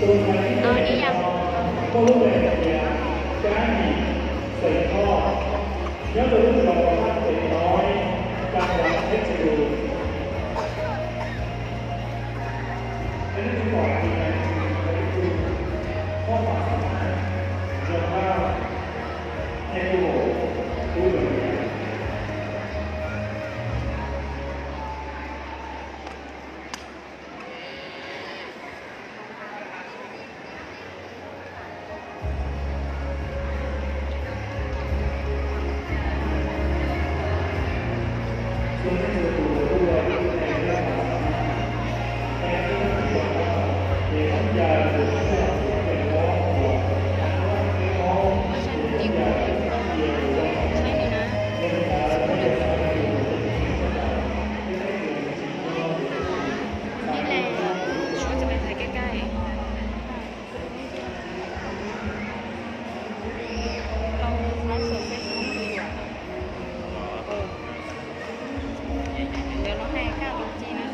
Tus hais ib yam, muaj lub npe hais tias Kab Yim, xeem Thoj, nyob rau lub zos Thab Tes Toib, cam Vaj Theb Tsas Lus. Peb lub tub pom tias nws yog ib tug hmoob pam xav nab, zoo nkauj, thiab kuj, kuj zoo li. Ib le, suav cov me ntawd kaj kaj. Tau saib saum Facebook twg yuam. Lawv los hais kaj lus ci na.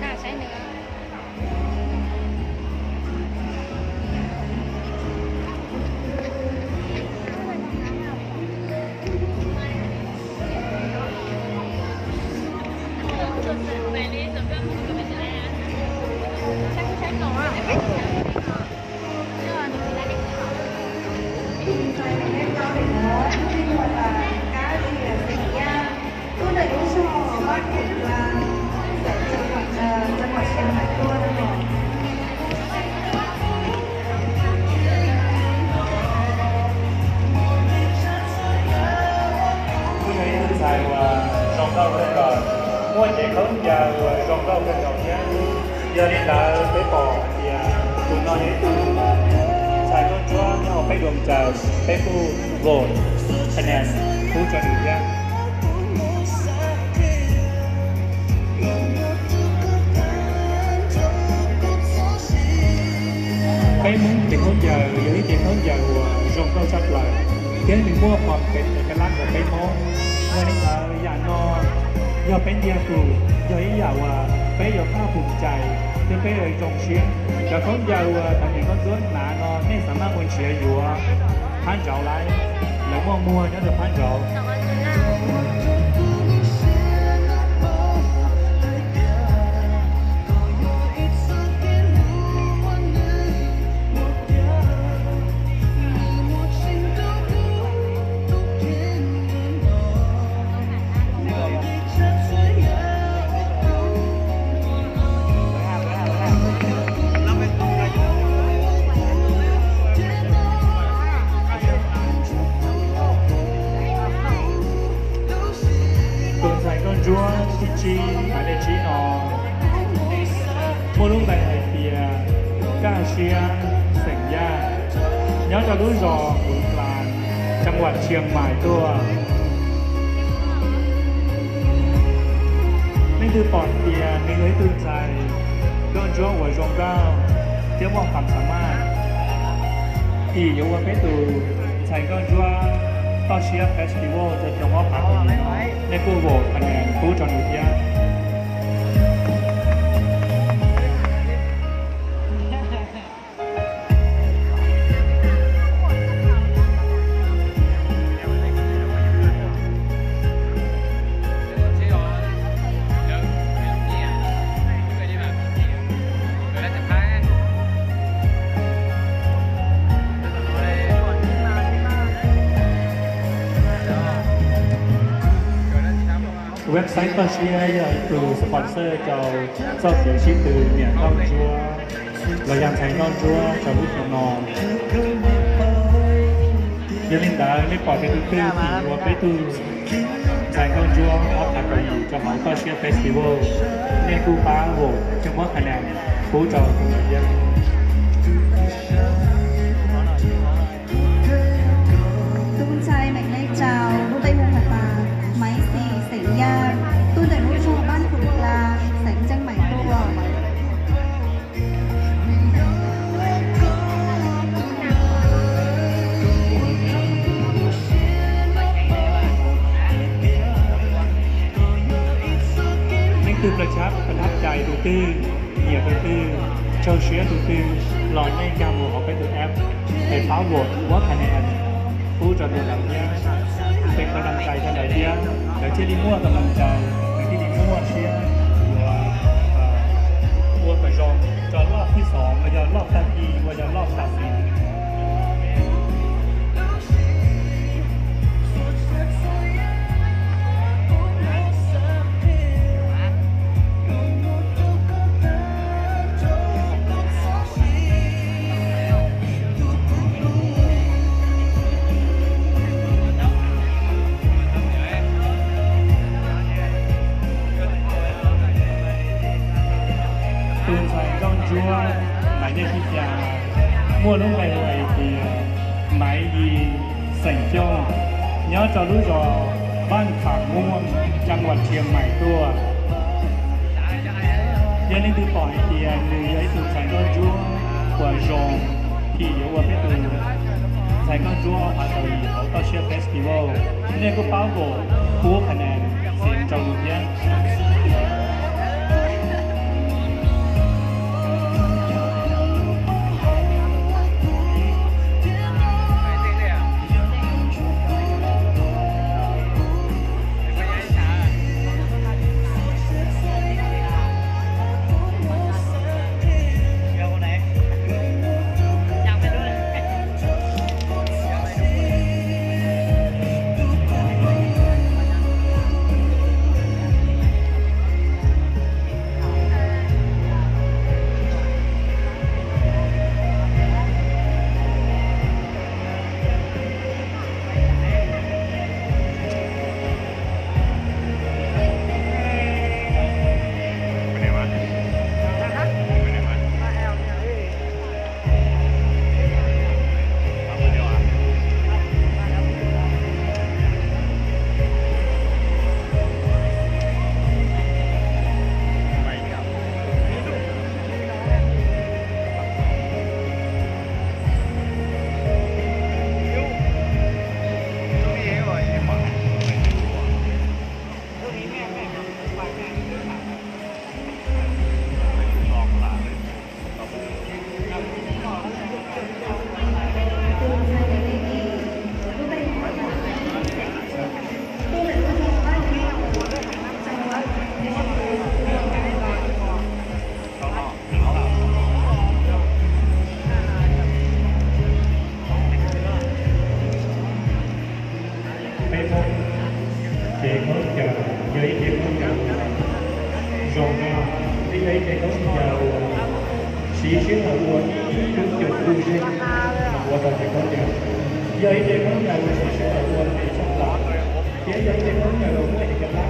Kaj saib nws. Kuj yog ib tug ntxhais uas zoo nkauj kawg nkaus, muaj cev khaub ncaws uas zoo nkauj kawg nkaus thiab. Yog li ntawd peb pom hais tias tus no yog ib tug ntxhais tuaj ntsuab nyob hauv peb dua ntsaws, peb kuj vote finance pub rau nws thiab. Peb Hmoob cev khaub ncaws yog ib cev khaub ncaws uas zoo nkauj tshaj plaws, thiab nws muaj qhov pem es ka lab rau peb Hmoob. Yog li ntawd yam no yog peb ntiag tus, yog ib yam uas peb yuav pab pum cais thiab peb yuav zoo siab. Cov khaub ncaws uas thaum niam koj ntxuab hnav no nej xav maj mus nrhiav yuav phab ntsauv lawm, lawv muaj muag nyob rau phab ntsauv. Tus ntxhais nkauj ntsuab thib tsib, hais li tsib no, muaj lub npe hais tias Kaj Siab xeem Yaj, nyob rau lub zos Huv Klas, caj vaj Tsiaj Mais tuaj. Leej twg pom tias nws yog ib tug ntxhais nkauj ntsuab uas zoo nkauj thiab muaj pam xa maj, ces yuav ua peb tus ntxhais nkauj ntsuab toj siab festival rau xyoo ob phav kaum yim no, nej kuj vote qhia pub rau nws thiab. Website toj siab yog ib tug sponsor rau txoj kev sib tw niam nkauj ntsuab los yog ntxhais nkauj ntsuab rau lub xyoo no. Yog li ntawd nej pom tias tus twg yog peb tug ntxhais nkauj ntsuab ob phav kaum yim rau hauv toj siab festival, nej kuj pab vote thiab muab qhia pub rau tus ntawd thiab. Tus ntxhais meem li rau lub npe hu hais tias Maiv Xis xeem Yaj, tuaj ntawm lub zos Vaj Khuv Kla, xeev Tsiaj Mais tuaj. Leej twg plaws tshab plaws thab cai tus twg, nyiam tus twg, raug siab tus twg los nej nkag mus hauv peb tus app es pab vote muab qhia pub rau tus ntawd thiab. Peb qhov daj cai rau lawv thiab, lawv thiaj li muaj qhov daj cai, lawv thiaj li muaj siab yuav ua kom zoo rau loj thib xoom uas yog loj tag kis uas yog loj tas xis. Tus ntxhais nkauj ntsuab Maiv Yaj Xib Xya muaj lub npe hu hais tias Maiv Yis xeem Xyooj, nyob rau lub zos Vaj Tham Muaj, caj vaj Tsiaj Mais tuaj. Yog leej twg pom hais tias nws yog ib tug ntxhais nkauj ntsuab uas zoo, ces yuav ua peb tus ntxhais nkauj ntsuab ob phav kaum yim hauv toj siab festival, nej kuj pab vote pub qhia pub rau nws thiab. Zoo no, twb yog ib ce khaub ncaws uas siv sij hawm ua ib lub cuag lub zeeg ua tau cov khaub ncaws. Yog ib ce khaub ncaws uas siv sij hawm ua ntej tshaj plaws, thiab yog ib ce khaub ncaws uas muaj ecalab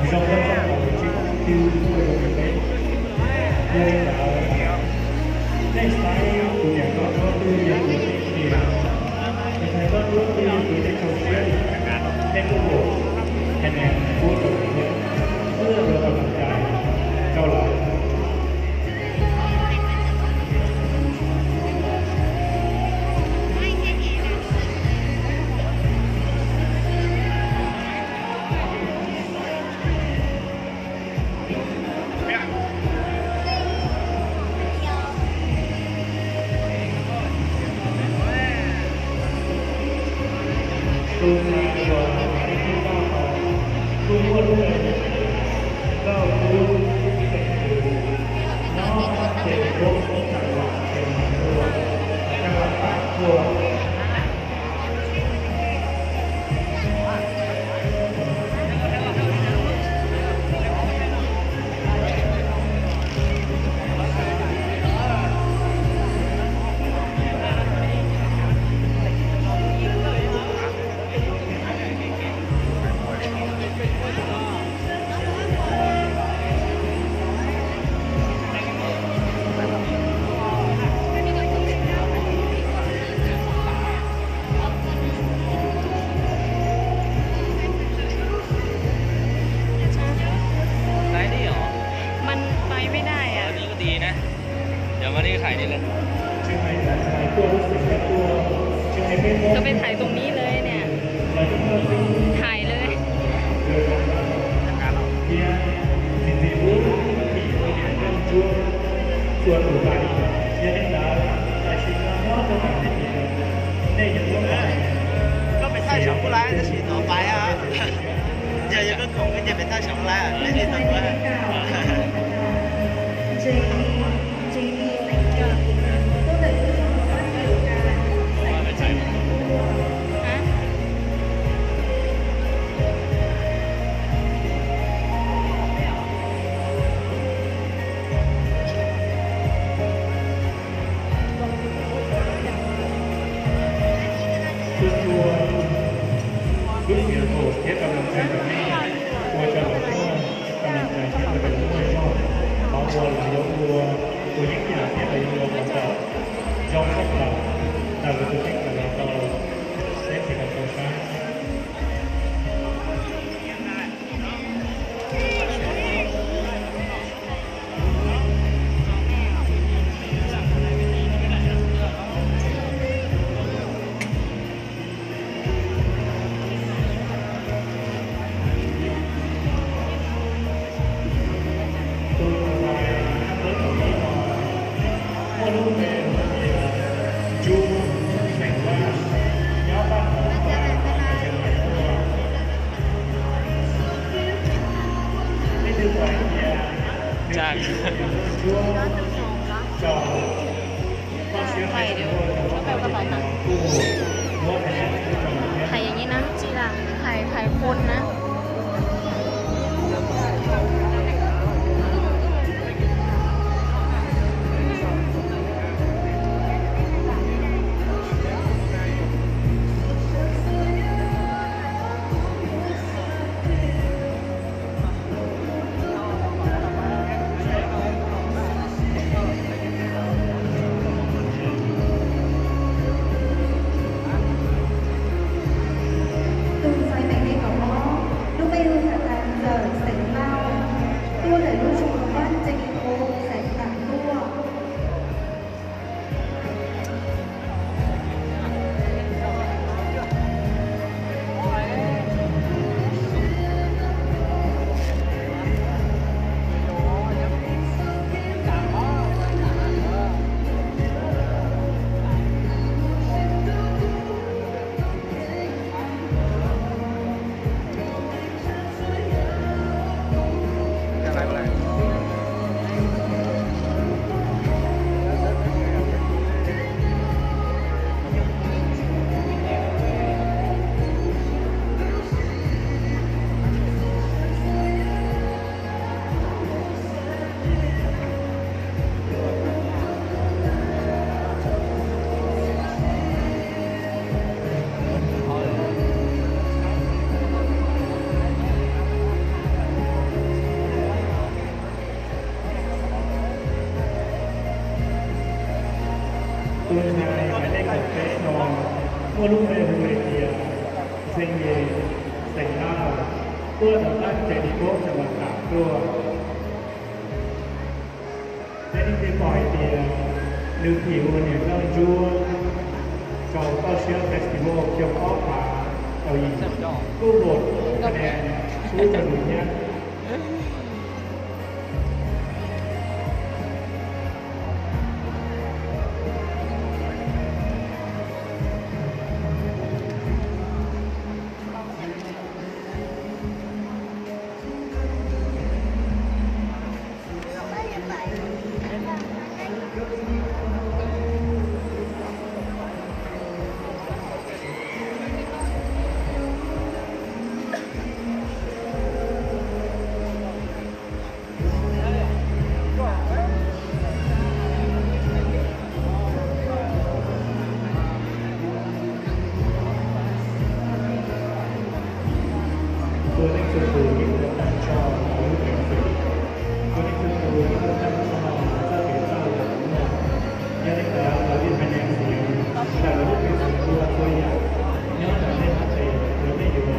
zoo rau txoj hauv tsis muaj twg tuaj zoo li peb. Yog li ntawd, nej saib kuv niam koj Tsuab twb yog tus tij tiag, tus ntxhais koj Tsuab twb yog tus tij rau siab li, nej kuj ua, ces niam kuj rau thiab, wb los tau tus cai rau lawv. Tus ntxhais uas ib tug tau hauv kuj muaj lub npe tias Nkauj Tub Xeem Ntws, nyob ces Npoob Xeem Vam Xeem Vam Tuam, Xeem Vam Pam Tuam.มันไปไม่ได้อะ อันนี้ก็ดีนะ เดี๋ยวมานี่ถ่ายนี่เลย เธอไปถ่ายตรงนี้เลยเนี่ย ถ่ายเลย Koj pes thaj xyov kuj laib tab sis no pais, yog yog koj khoom koj cia pes thaj xyov kuj laib, peb li tau kuv. Tus ua lub xiam hum thiab kam lom txais rau nej, ua rau lawv muaj kam lom txais thiab lawv muaj zog, qhov uas lawv yuav ua, ua yeeb yam thiab lawv yuav ua kom tau zoo tshaj plaws ntawm lawv tus kheej uas lawv tau, peb tsis tau tau saib. Tus ntxhais ntawm no muaj lub npe tias Ntsuab, xeem Vaj, nyob Vaj Hmoob Vaj, Xeem Vaj tuaj. Leej twg pom tias nws tsis yog Ntsuab, tso ถ่ายเดี๋ยว ถ่ายอย่างนี้นะ ถ่าย ถ่ายคนนะ Tus ntxhais Maiv Neb Kaum Ob, lub npe hu Tham Tham Ntxawm xeem Lauj, tuaj ntawm lub zos Vaj Tseem Hos xeem Nam Luaj. Tus hais hais nej kaum peb no muaj lub npe hu hais tias Xeev Ye, xeem Naj, tuaj rau sab California Nevada tuaj. Peb leej twg pom hais tias nws phim ua niam nkauj ntsuab rau Toj Siab Festival xyoo ob phav kaum yim, kuj vote ka nes pub rau nws thiab. Tus neeg txhua tus yeej ua tag nrho lawv lub peev xwm. Tus neeg txhua tus yeej ua tag nrho lawv txoj kev txawj lawv lub neej. Yog li ntawd lawv yeej hais neeg xiv ntawm lawv lub peev xwm ua txhua yam nyob ntawm nej hab tes, lawv nej yuav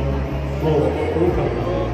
vote pub rau lawv.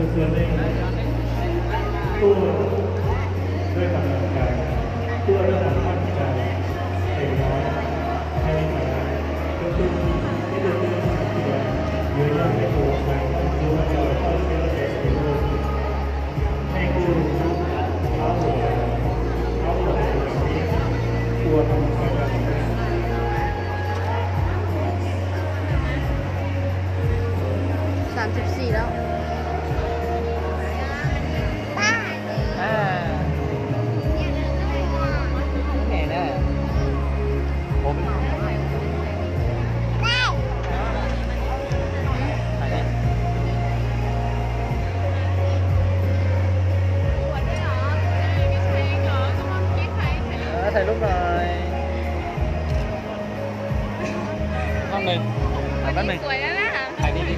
Txhua txhua leej tuaj lawv tau noj tau haus, tuaj lawv tau noj tau haus, es no hais li ntawd, tus twg, ib tug twg hais tias yuav yog peb tus ntxhais tus ntxhais tus ntxhais tus ntxhais, nej kuj paub lawm, paub lawm, ua tau ntxhais rau. Sab xis xis lawm. Thầy lúc rồi. Con mình. Con đi tuổi đó đó hả? Thầy đi đi.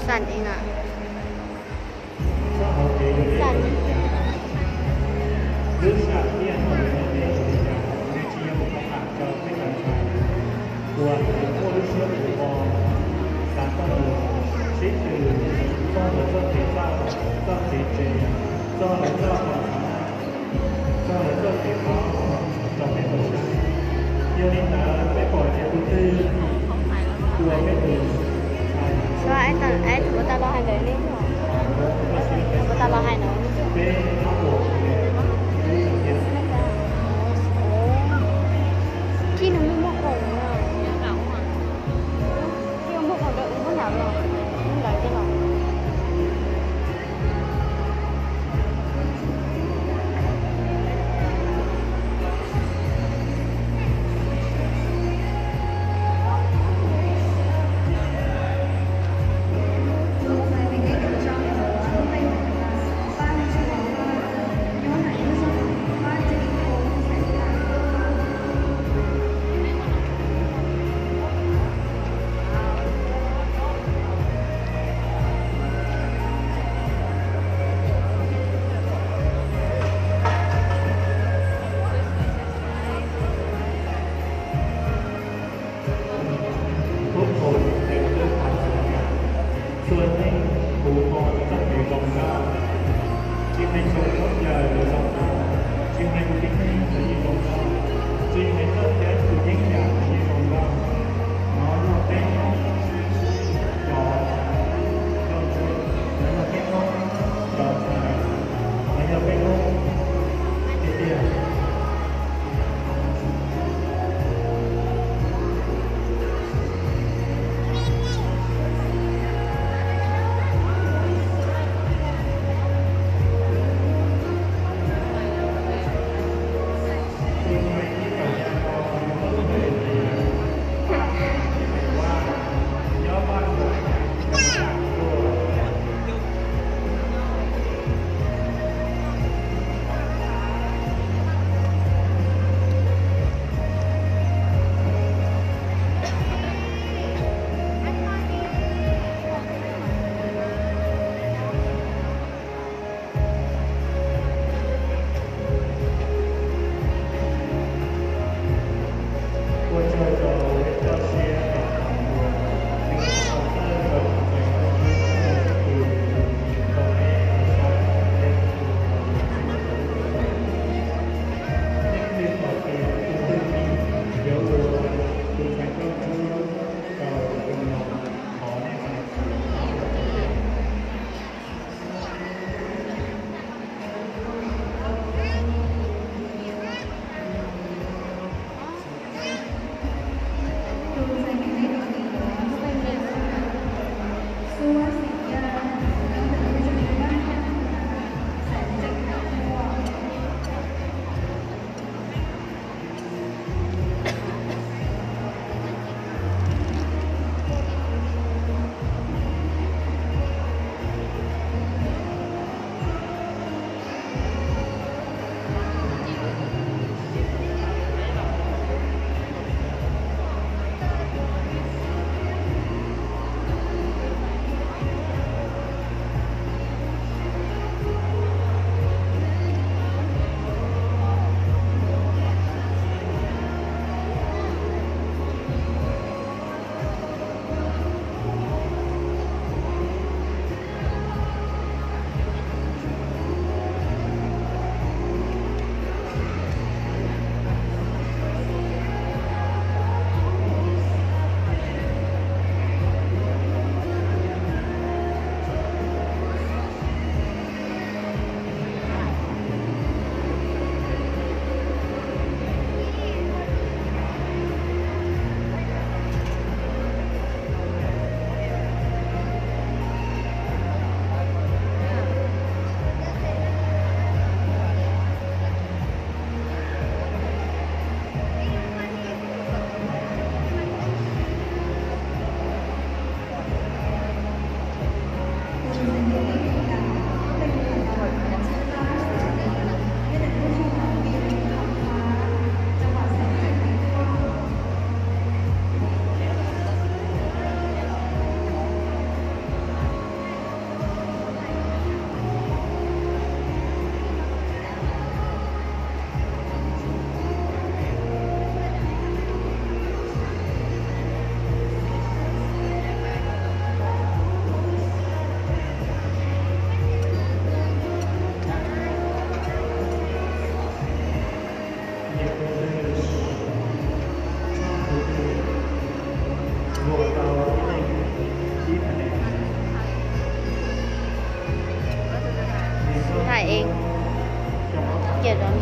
Xanh ib na. Xanh. Uas muaj lub siab ua xav txog lawv, sib tw txog lawv txoj kev txawj, txoj kev tsev, txog lawv txoj kev xav, txog lawv txoj kev paub rau peb tau saib. Yog li ntawd peb pom tias tus twg uas peb tus, tus uas tau los hais ntawd ne, tus uas tau los hais ntawd, peb, kij nws muaj muaj khoom na, kij muaj khoom ntawd, ntawd kij los. Hais tus tib neeg txawm yeej zoo nkauj, tsis hais txoj cai tus yeeb yam txawm yeej zoo nkauj, nov yog peb cov, nov yog peb cov, nov yog peb cov tiag tiag. Hais ib, cia rau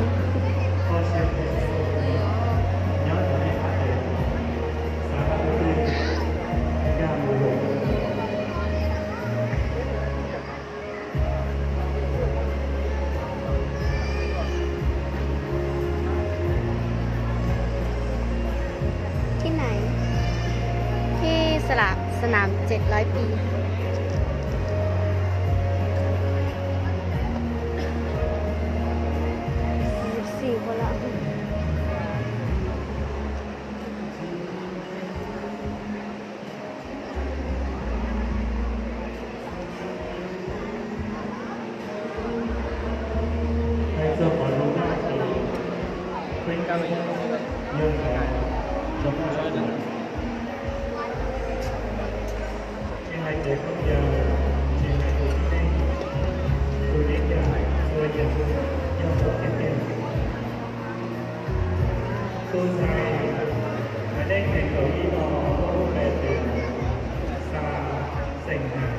ที่ไหน ที่สนาม สนามเจ็ดร้อยปี สี่คนละ Hais txog qhov zoo nkauj ces peb yog cov, tsis hais tes khaub ncaws, tsis hais tus tib neeg, tus yeeb yam, txhua yam yog txaus tiag tiag. Tus ntxhais hais dej nees nkaum ib no muaj lub npe tias Xa Xeem Nas,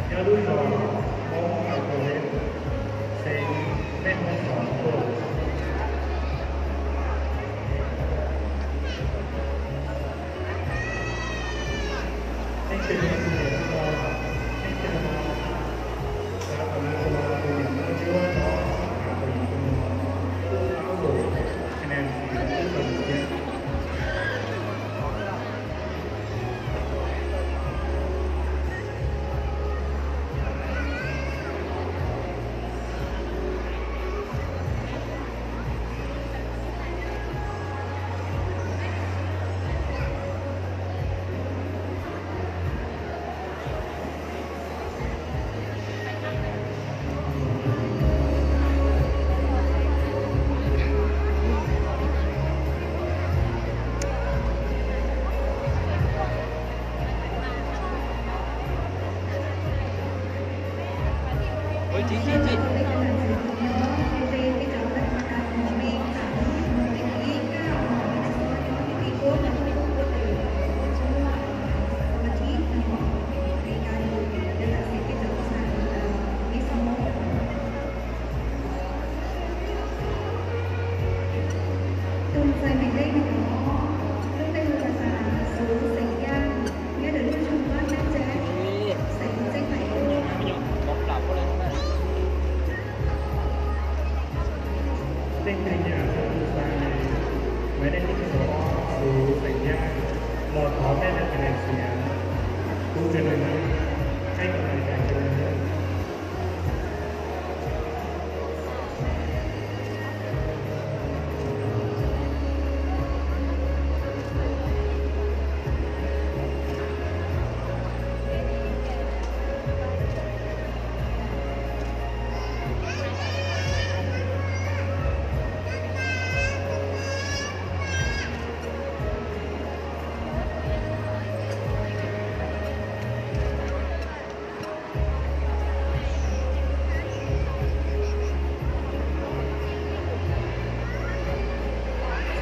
nyob lub zos Hmoob Tau Kau Leb, xeev Mej Hoob Xov tuaj. Leej twg tus niam no, leej twg no, xav kom nws tus niam no ntsuab no, xav kom nws tus niam no tus hlub tus, ka nas xiv tus ntxhiab. Tus ntxhais Maiv Leej no, lub npe hu ua Xus xeem Yaj, nyob rau lub zos Vaj Nab Tsab, xeev Txeej Maim Tuj. Leej twg nyiam tus ntxhais Maiv Leej lub npe hu ua Xus xeem Yaj los thov nej leej twg xiav, kuv tsuas nws na, qheb kom nws cais rau nws.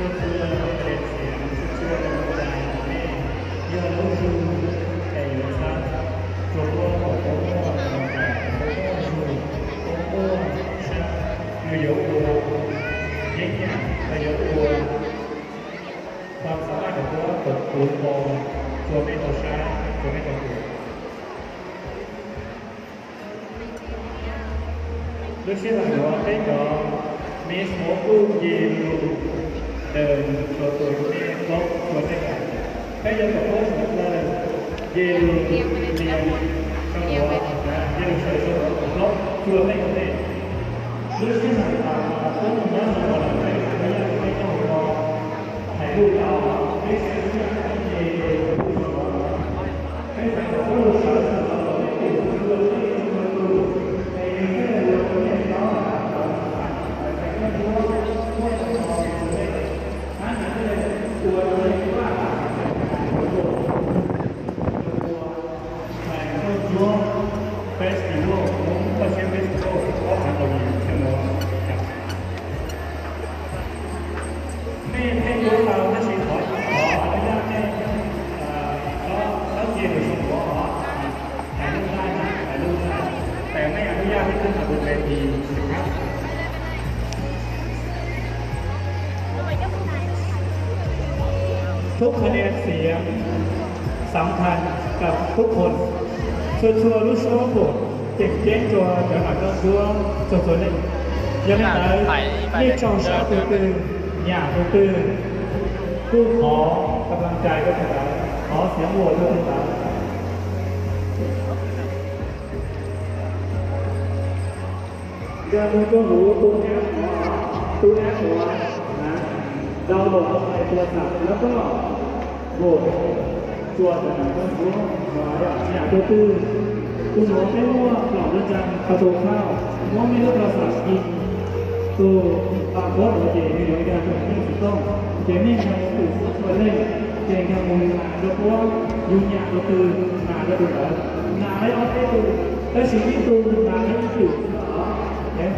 Txhua txhua nej xiav, txhua txhua nej ua cas nej yog lub zug es yuav txhab, tsuas muaj kom koob muaj los cas, koob muaj zug, koob muaj sab, nws yuav ua yeeb yam los yuav ua fam xav maj kom tuab kom kuv npo, tsuas nej tau saib, tsuas nej tau pum. Lub sij hawm no peb cov Miss Hmoob kuj nce lus ntawm sawv tus nej plaub txhua nej. Peb yuav kom plaub txhua plaws nce lus nias rau ntawd, nce lus sawv rau ntawd kom plaub txhua nej tus nej. Lub sij hawm tas plaub moos nyob rau ntawd lawm, peb yuav kom nej coj mus hais lus tau, peb saib lub sij hawm nce lus rau ntawd. Peb xav kom puab lug sawv txug los peb tus txhua leej txhua tus, es nws thiaj li ua rau nej paub hais tias ntxhais koj ntsuab muab cov no ua rau nej, hab nws thiaj li ua rau nej pab ntxhais koj ntsuab festival, Hmoob Vaj Tshiab festival ob phav kaum yim thiaj mus. Nej pheej ntsuab tau tab sis thov, thov a nub yaj nej txhob cia nws zoo ua os, hais lub nqaij, hais lub nqaij, pem nej a nub yaj nej twb hais tus ves tis xwm hab. Tub qhov nias xiav xam thas kam tub qhos, txhua txhua lub suab pum ceem ceeb rua cov nam koj ntsuab txhua txhua leej. Yog li ntawd, nej tsaug sab tus twg, nyam tus twg, kuj thov kam laas cais rua tus ntawd, thov xiav npuam rua tus ntawd. Nkag mus rua huv tus app no, tus app no na, download tau hais tus xam lab koj, vote rua cov nam koj ntsuab, nyam tus twg. Tus nuav peb muaj plaum lub ntxa, tau tus thauj, muab mej lub tus xam kis tus pam huab nuav ces nws yuav nkag rua yeej xim tooj, ces mej nkag mus pum txhua txhua leej, ces nkag mus nam rua puab, yug nyam tus twg nam rua tus ntawd, nam lawv ob peb tug, tab sis ib tug nam lawv ib tug xwb os.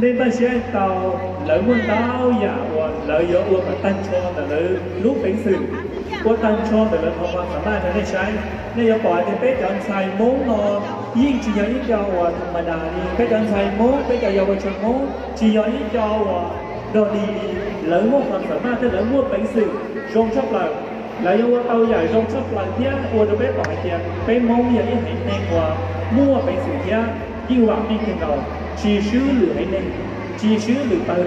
Nej npaj siab tau, lawv muaj ntau yam uas lawv yuav ua kom tag nrho ntawm lawv lub peev xwm, ua tag nrho ntawm lawv qhov uas xam maj rau nej saib. Nej yuav pom hais tias peb cov ntxhais Hmoob no yeej tsis yog ib co uas tham ma das li. Peb cov ntxhais Hmoob, peb cov yau ua tshaj Hmoob tsis yog ib co uas dog dig li. Lawv muaj qhov xam maj thiab lawv muaj peev xwm zoo tshaj plaws. Lawv yuav ua tau yam zoo tshaj plaws thiab ua rau peb pom hais tias peb Hmoob yog ib haiv neeg uas muaj peev xwm thiab yeej vam meej kawg nkaus, tsis swb lwm haiv neeg, tsis swb lwm pab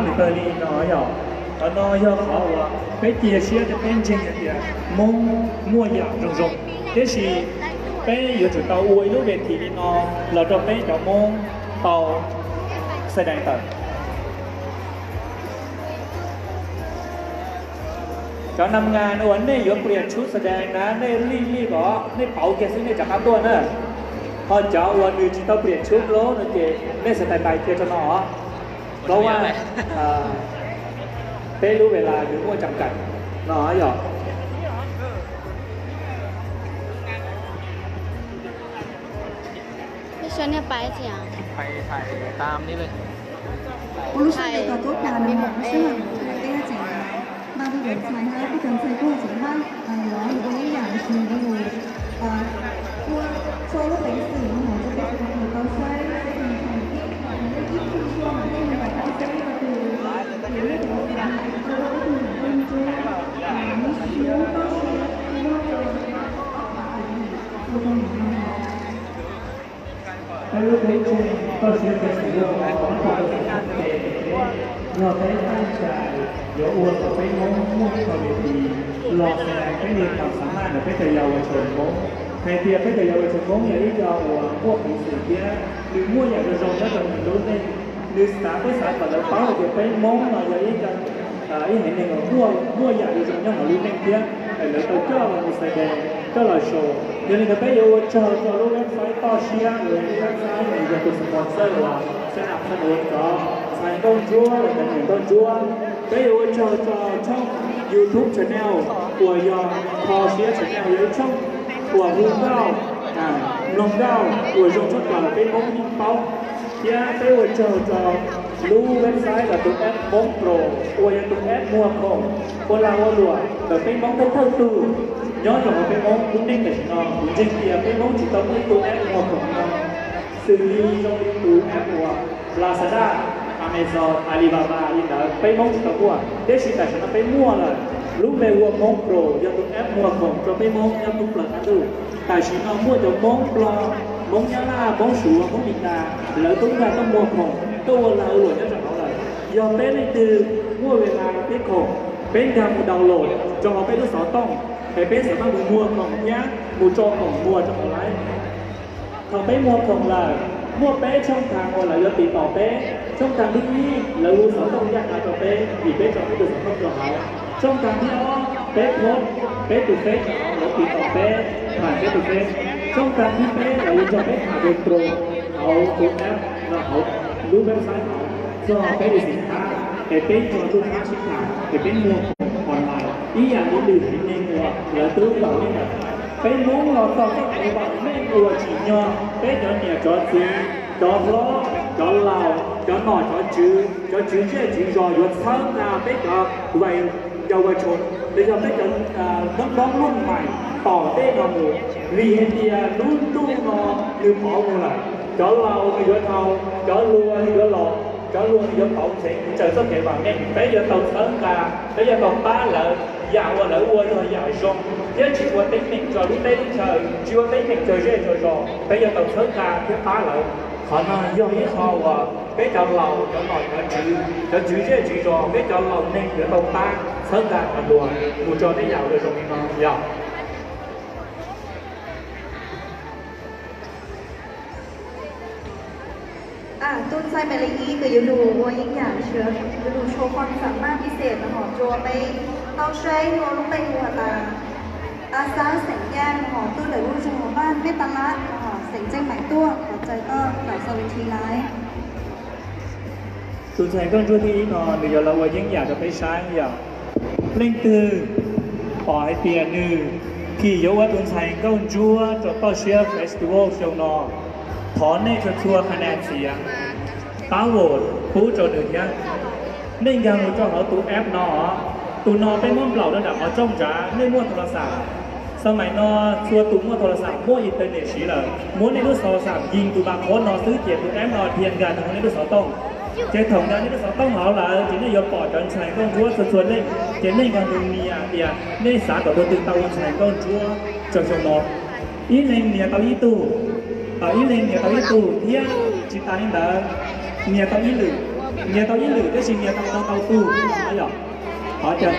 lwm pawg li no yom. Qhov no yog qhov uas peb cia siab thiab peb ntseeg hais tias Hmoob muaj yam zoo zoo. Tiam sis peb yuav tsum tau ua ib lub ve thim li no los rau peb cov Hmoob tau xa dees tawm. Cov nam nga no uas nej yuav pliam tshub xa dees na, nej lij lij kom nej pauv kiag xwb nej rov qab tuaj na. Ho cov uas nws tsis tau pliam tshub plaub no ces nej xa tais tais kiag rau no os. Plaub vaj, peb lub ve las nws muaj tsam kawm no yog. Ua lub sij hawm tau tub tas no, sij hawm tseem ba tus ntxhais hab, tus ntxhais kuj tseem hab, yuav ua ib yam li ntawd, ua txhua lub peev xwm no rau peb tau saib, peb tus ntxhais ib tug tuaj mas nej tau saib rau tus, tus ntxhais tau ua ib tug ntxhais ntsuab, ntsuab toj siab, peb lub teb chaws toj siab peb xeem Hmoob, yog peb tau cai yuav ua kom peb Hmoob muaj quality los xav peb li thaum xav maj ntawm peb cov yau ua tshaj Hmoob, hais tias peb cov yau ua tshaj Hmoob yog ib co uas muaj peev xwm thiab nws muaj yam zoo zoo nyob rau nws lub neej, nws xav, peb xav kom lawv paub hais tias peb Hmoob no yog ib co, ib haiv neeg uas muaj, muaj yam zoo zoo nyob hauv lub neej thiab lawv tau coj los mus xa dees, coj los show. Yog li ntawd peb yuav ua tsaug rau lub website toj siab, lub website uas yog tus sponsor uas xa nam xa nuav cov ntxhais nkauj ntsuab uas cov niam nkauj ntsuab. Peb yuav ua tsaug rau tshooj YouTube channel uas yog Tho Siab Channel, yog ib tshooj uas hu nkauj, mloog nkauj uas zoo tshaj plaws peb Hmoob yeej paub. Thiab peb ua tsaug rau lub website los tus app Hmoob Pro uas yog tus app muag khoom ua lag ua luam ntawm peb Hmoob thawj thawj tug nyob rau hauv peb Hmoob lub neej tam sim no. Kuv ntseeg tias peb Hmoob tsis tau muaj ib tug app muag khoom no xws li zoo li tus app uas Lazada, Amazon, Alibaba li ntawd peb Hmoob tsis tau muaj, tab sis tam sim no peb muaj lawm. Lub npe hu ua Hmoob Pro yog tus app muag khoom rau peb Hmoob nyob thoob plaws qab ntuj. Tam sim no muaj cov Hmoob Nplog, Hmoob Nyab Laj, Hmoob Suav, Hmoob Mis Kas, lawv tuaj nkag tuaj muag khoom, tuaj ua lag ua luam nyob rau hauv lawm. Yog peb leej twg muaj ve las peb khoom, peb nkag mus download rau hauv peb lub xov tooj, es peb xav maj mus muag khoom thiab mus tso khoom muag rau hauv lawm. Thaum peb muag khoom lawm, muaj peb tshooj thaag uas lawv yuav tiv tom peb. Tshooj thaag thib ib, lawv hu xov tooj ncaj qha rau peb vim peb tso peb tus xov tooj rau hauv. Tshooj thaag thib ob, peb post peb tus fej rau hauv, lawv tiv tom peb thaam peb tus fej. Tshooj thaag thib peb, lawv yuav nrog peb tham rau tro hauv tus app los hauv lub website hauv txog peb tus xim thab, es peb nrog lub thab sib tham es peb muag khoom online ib yam li lwm haiv neeg uas lawv twb tau li ntawd. Peb Hmoob los txog txoj kev vam meej uas tsim nyog peb cov niam cov txiv, cov hlob cov laus, cov nom cov tswv, cov tswv zej tswv zos yuav txhawb nqa peb cov vais yau va tshauv, los yog peb cov noob noob lub mais tom tej no mus, vim hais tias lub ntuj no nws pauv mus lawm, cov laus nws yuav dhau, cov hluas nws yuav los, cov hluas nws yuav pauv ntsev. Kuv tsaws txoj kev vam meej, peb yuav tau txhawb nqa, peb yuav tau pab lawv, yam uas lawv ua yog yam zoo, thiab tsis ua teeb meem rau lub teb lub chaw, tsis ua teeb meem rau zej rau zos, peb yuav tau txhawb nqa thiab pab lawv. Qhov no yog ib qho uas peb cov laus, cov nom cov tswv, cov tswv zej tswv zos, peb cov laus neeg yuav tau pab txhawb nqa cov hluas mus rau tej yam uas zoo li no yog. Tus ntxhais Maiv Lis Ib kws yuav lug ua yeeb yam, yuav lug show khoom xam maj pib xem no hom rua peb tau saib, lub npe hu has tas Ab Xab xeem Nyaaj no hom, tuaj ntawm lub zog Vaj Meb Tab Lab no hom, xeem Tseej Maim tuaj, thov caw koj tawm xa ve thi laiv. Tus ntxhais nkauj ntsuab thib ib no nws yuav los ua yeeb yam rau peb saib yom. Leej twg pom hais tias nws phim yuav ua tus ntxhais nkauj ntsuab rau Toj Siab Festival xyoo no, thov nej txhua txhua qha nas txiav. Pab vote pub rau nws thiab. Nej nkag mus rau hauv tus app no, tus no peb muab nplaum rau nram qhov rooj nrad, nej muaj tau las xam. Xas mais no txhua tus muaj tau las xam, muaj internet siv lawm, muab nej lub xov xam yig tus npam qhuav no xwb ces tus app no dhia nkag rau hauv nej lub xov tooj. Ces thaum nkag nej lub xov tooj hauv lawm ces nej yuav pom cov ntxhais nkauj ntsuab txhua txhua leej, ces nej nkag mus nias tias nej xav kom tus twg tau ua ntxhais nkauj ntsuab rau xyoo no. Ib leeg nias tau ib tug, ib leeg nias tau ib tug thiab tsis tas li ntawd, nias tau ib lwm, nias tau ib lwm tab sis nias tau tau tug no yom. Qhov cas?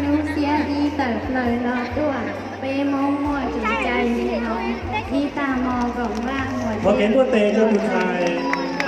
Lub xiab ib tawm plaws los tuaj, peb Hmoob muaj kev cai li no, ib tag hmo koom vaj muam. Thov kev npuaj tes rau tus ntxhais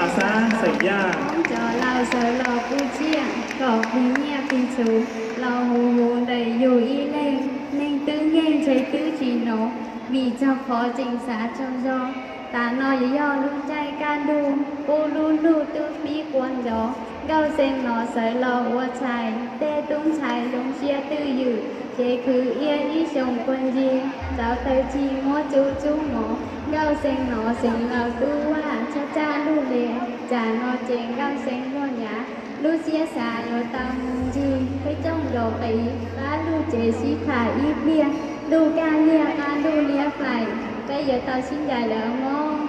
A Xab xeem Yaj. Cov laus sawv los kuj tsiaj, kom plig nyiaj plig txhuv los huv huv ntawm yus ib leeg. Neeg twb nkeeg ntshe twb tsis hnov, vim txog qhov tseem xav tsaug zog. Tam no yuav yog lub caij kaj ntug, pub lub ntuj twb pib qua ntsoov. Nkauj xeem no sawv los ua tshais, tej tub ntxhais zoo siab twj ywm, ces khwv iab ib xyoos puag ncig, ntaus taw cig muab tsub tsub mov. Nkauj xeem no xeem laus tub vaj, tshaj tshaj lub li, tsam no ces nkauj xeem luag nyav, lub siab xav yuav tau mus ncig, peb coj nkaus qiv, qab lug ces sib tham ib pliag, lub kaj liag qab lub liab fais, peb yuav tau sib ncaim lawm mog.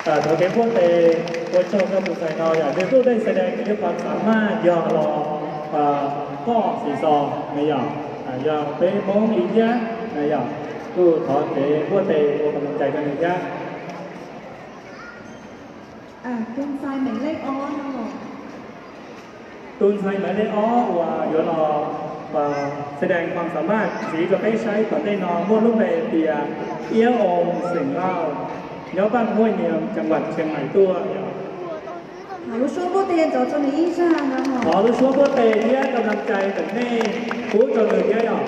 Thov kev npuaj tes ua tsaug rau tus ntxhais no yom, nws tuaj dej xav dees nws yuav pom xav maj yog los poj xis xos na yom, yog peb Hmoob li thiab na yom, kuj thov kev npuaj tes ua kom nws cais rau nws thiab. Tus ntxhais maiv lej ob uas yuav los xav dees pom xav maj ntxiv rau peb saib tom ntej no muaj lub npe tias Iab Oos xeem Lauj, nyob Vaj Muaj Nyias, Cam Vaj Tshee Mais tuaj. Thov lub suab npuaj tes ntxov rau nws ib zag no. Thov lub suab npuaj tes thiab kam nam cai ntawm nej pub rau nws thiab yom.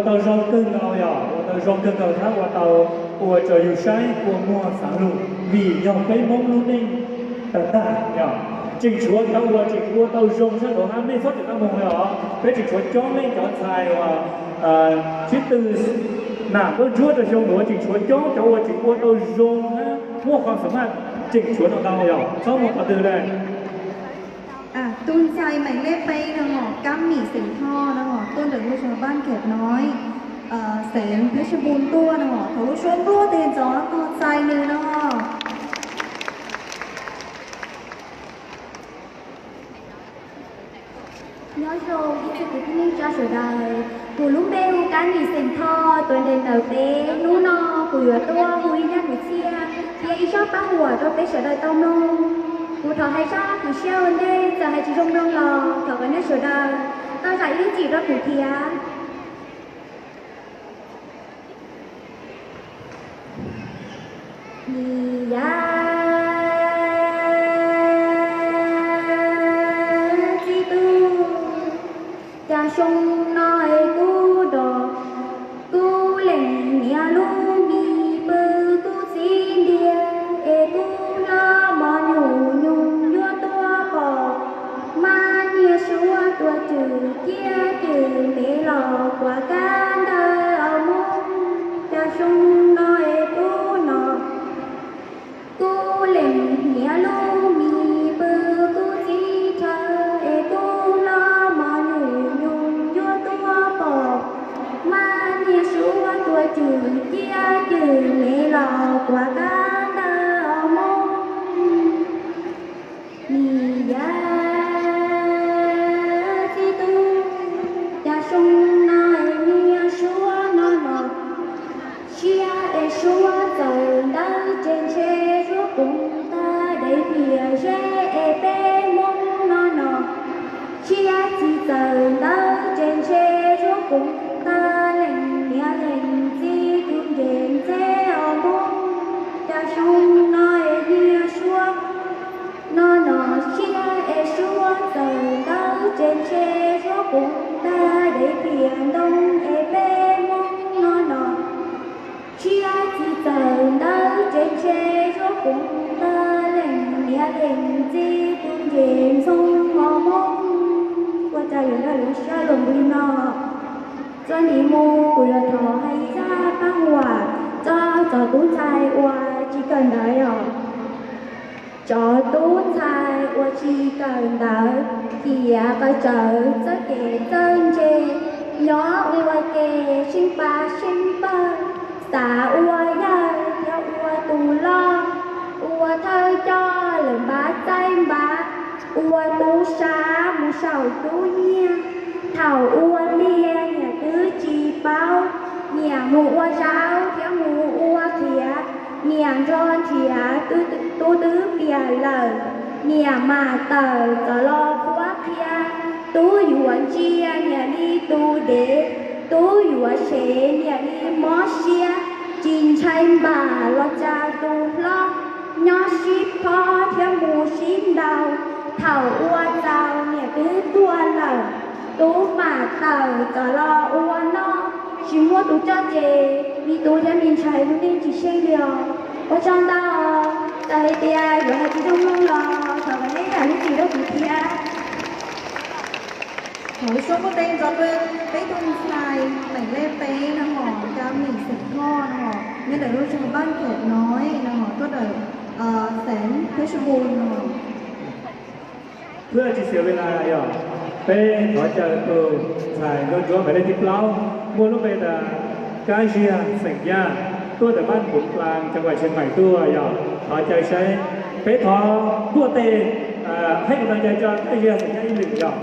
Tau zoo kawg nkaus yog, ua tau zoo kawg nkaus thiab ua tau ua rau yus saib kua muag xav lus vim yog peb Hmoob lub neej tag tag yog tseem tshuav cov uas tseem ua tau zoo sab nraud hab nej txhob tseem tau moog le os. Peb tseem tshuav coob leej cov ntxhais uas sib tw nam npawb ntsuab rau xyoo nuav tseem tshuav coob cov uas tseem ua tau zoo hab muaj qhov xam maj tseem tshuav no ntau yog txhob muaj qhov twg le. Tus ntxhais meem lej peb no hom Kab Mim xeem Thoj no hom tuaj ntawm lub zog Npab Khem Noi, xeev Phev Xaj Npum tuaj no hom thaum lub suab nruab tes ntxov tog txais nws no. Nyob zoo ib tsoom kwv tij neej tsa sawv daws, kuv lub npe hu Kab Mim xeem Thoj tuav nres ntawm peb. Hnub no kuv yuav tuaj hu ib zaj kwv txhiaj thiab ib zaj paj huam rau peb sawv daws tau mloog. Kuv thov hais zaj kwv txhiaj ua ntej, txawm hais tsis zoo mloog los thov kom nej sawv daws tau zam ib lub txim rau kuv thiab. Nim yav txij tug, cas xyoo no es kuv dog, kuv lees niam lub mis pw kuv txiv ntiag es kuv hlob mos nyuj nyoog yuav tuaj pom, mas niag suav tuaj cwm ciab cwm ntev los kuav kab ntawd os Hmoob, cas xyoo no es kuv no, kuv lees niam lub mis pw kuv txiv rhawv es kuv hlob mos nyuj nyoog yuav tuaj pom, mas niag suav tuaj cwm ciab cwm ntev los kuav kab ntawd os Hmoob. Nim yav txij tug, cas xyoo no es niag suav no no, siab es suav txawm ntawd ces ntshe suav koom tag dev tiam zeb es peb Hmoob no no, siab txij txawm ntawd ces ntshe suav koom tag lees niam lees txiv tus nres ntxeb os Hmoob, cas xyoo no es niag suav no no, siab es suav txawm ntawd ces ntshe suav koom tag dev tiam ntoo es peb Hmoob no no, siab txij txawm ntawd ces ntshe suav koom tag lees niam lees txiv tus nres ntxoo os Hmoob. Ua cas yuav nrog lub sij hawm luag nqi no, txuas ntxiv mus kuv yuav thov hais ib zaj paj huam txog cov tub ntxhais uas tsis kawm ntawv os. Cov tub ntxhais uas tsis kawm ntawv, khiav qawm tsawv txawj kev txawj ntse, nyob ua ke sib pab sib pawg, xav ua yawg thiab ua tus loj, ua thawj coj lawv npab txaij npab, ua tub sab mus saum tub nyiag. Thaum ua tiag niam twb tsis paub, niam mus ua zaub thiab mus ua qhiav, niam nrog nrhiav tub twb piam lawm, niam mam tawm txawm los qhuab qhia. Tub yuav ntsia niam li tus dev, tub yuav sev niam li mob siab, tsis ntshai npam los cas tus hlob, nyob sib phob thiab mus sib ntaus. Thaum ua txaus niam twb tuag lawm, tub mam tawm txawm los ua noj, tsis muaj tus coj ces me tub thiab me ntxhais lub neej tsis seej li os. Ua tsaug ntau, txawm hais tias yuav hais tsis zoo mloog los thov kom nej zam lub txim rau kuv thiab. Thaum lub suab nruab tes ntxov tuaj, peb tug ntxhais meem lej peb no hom Kab Mim xeem Thoj no hom, nyob ntawm lub zog Npab Khem Noi no hom, tuaj ntawm xeev Phev Xaj Npum no. Ua tsis xav ua li yog, peb thov caw tus ntxhais nkauj ntsuab meem lej thib plaub muaj lub npe tas Kab Ziag xeem Yaj, tuaj ntawm Npab Khem Plaas, cov vam Tseem Maim tuaj yog, thov caw saib. Peb thov npuaj tes, hais kom tau caw rau Kab Ziag xeem Yaj ib lwm yog.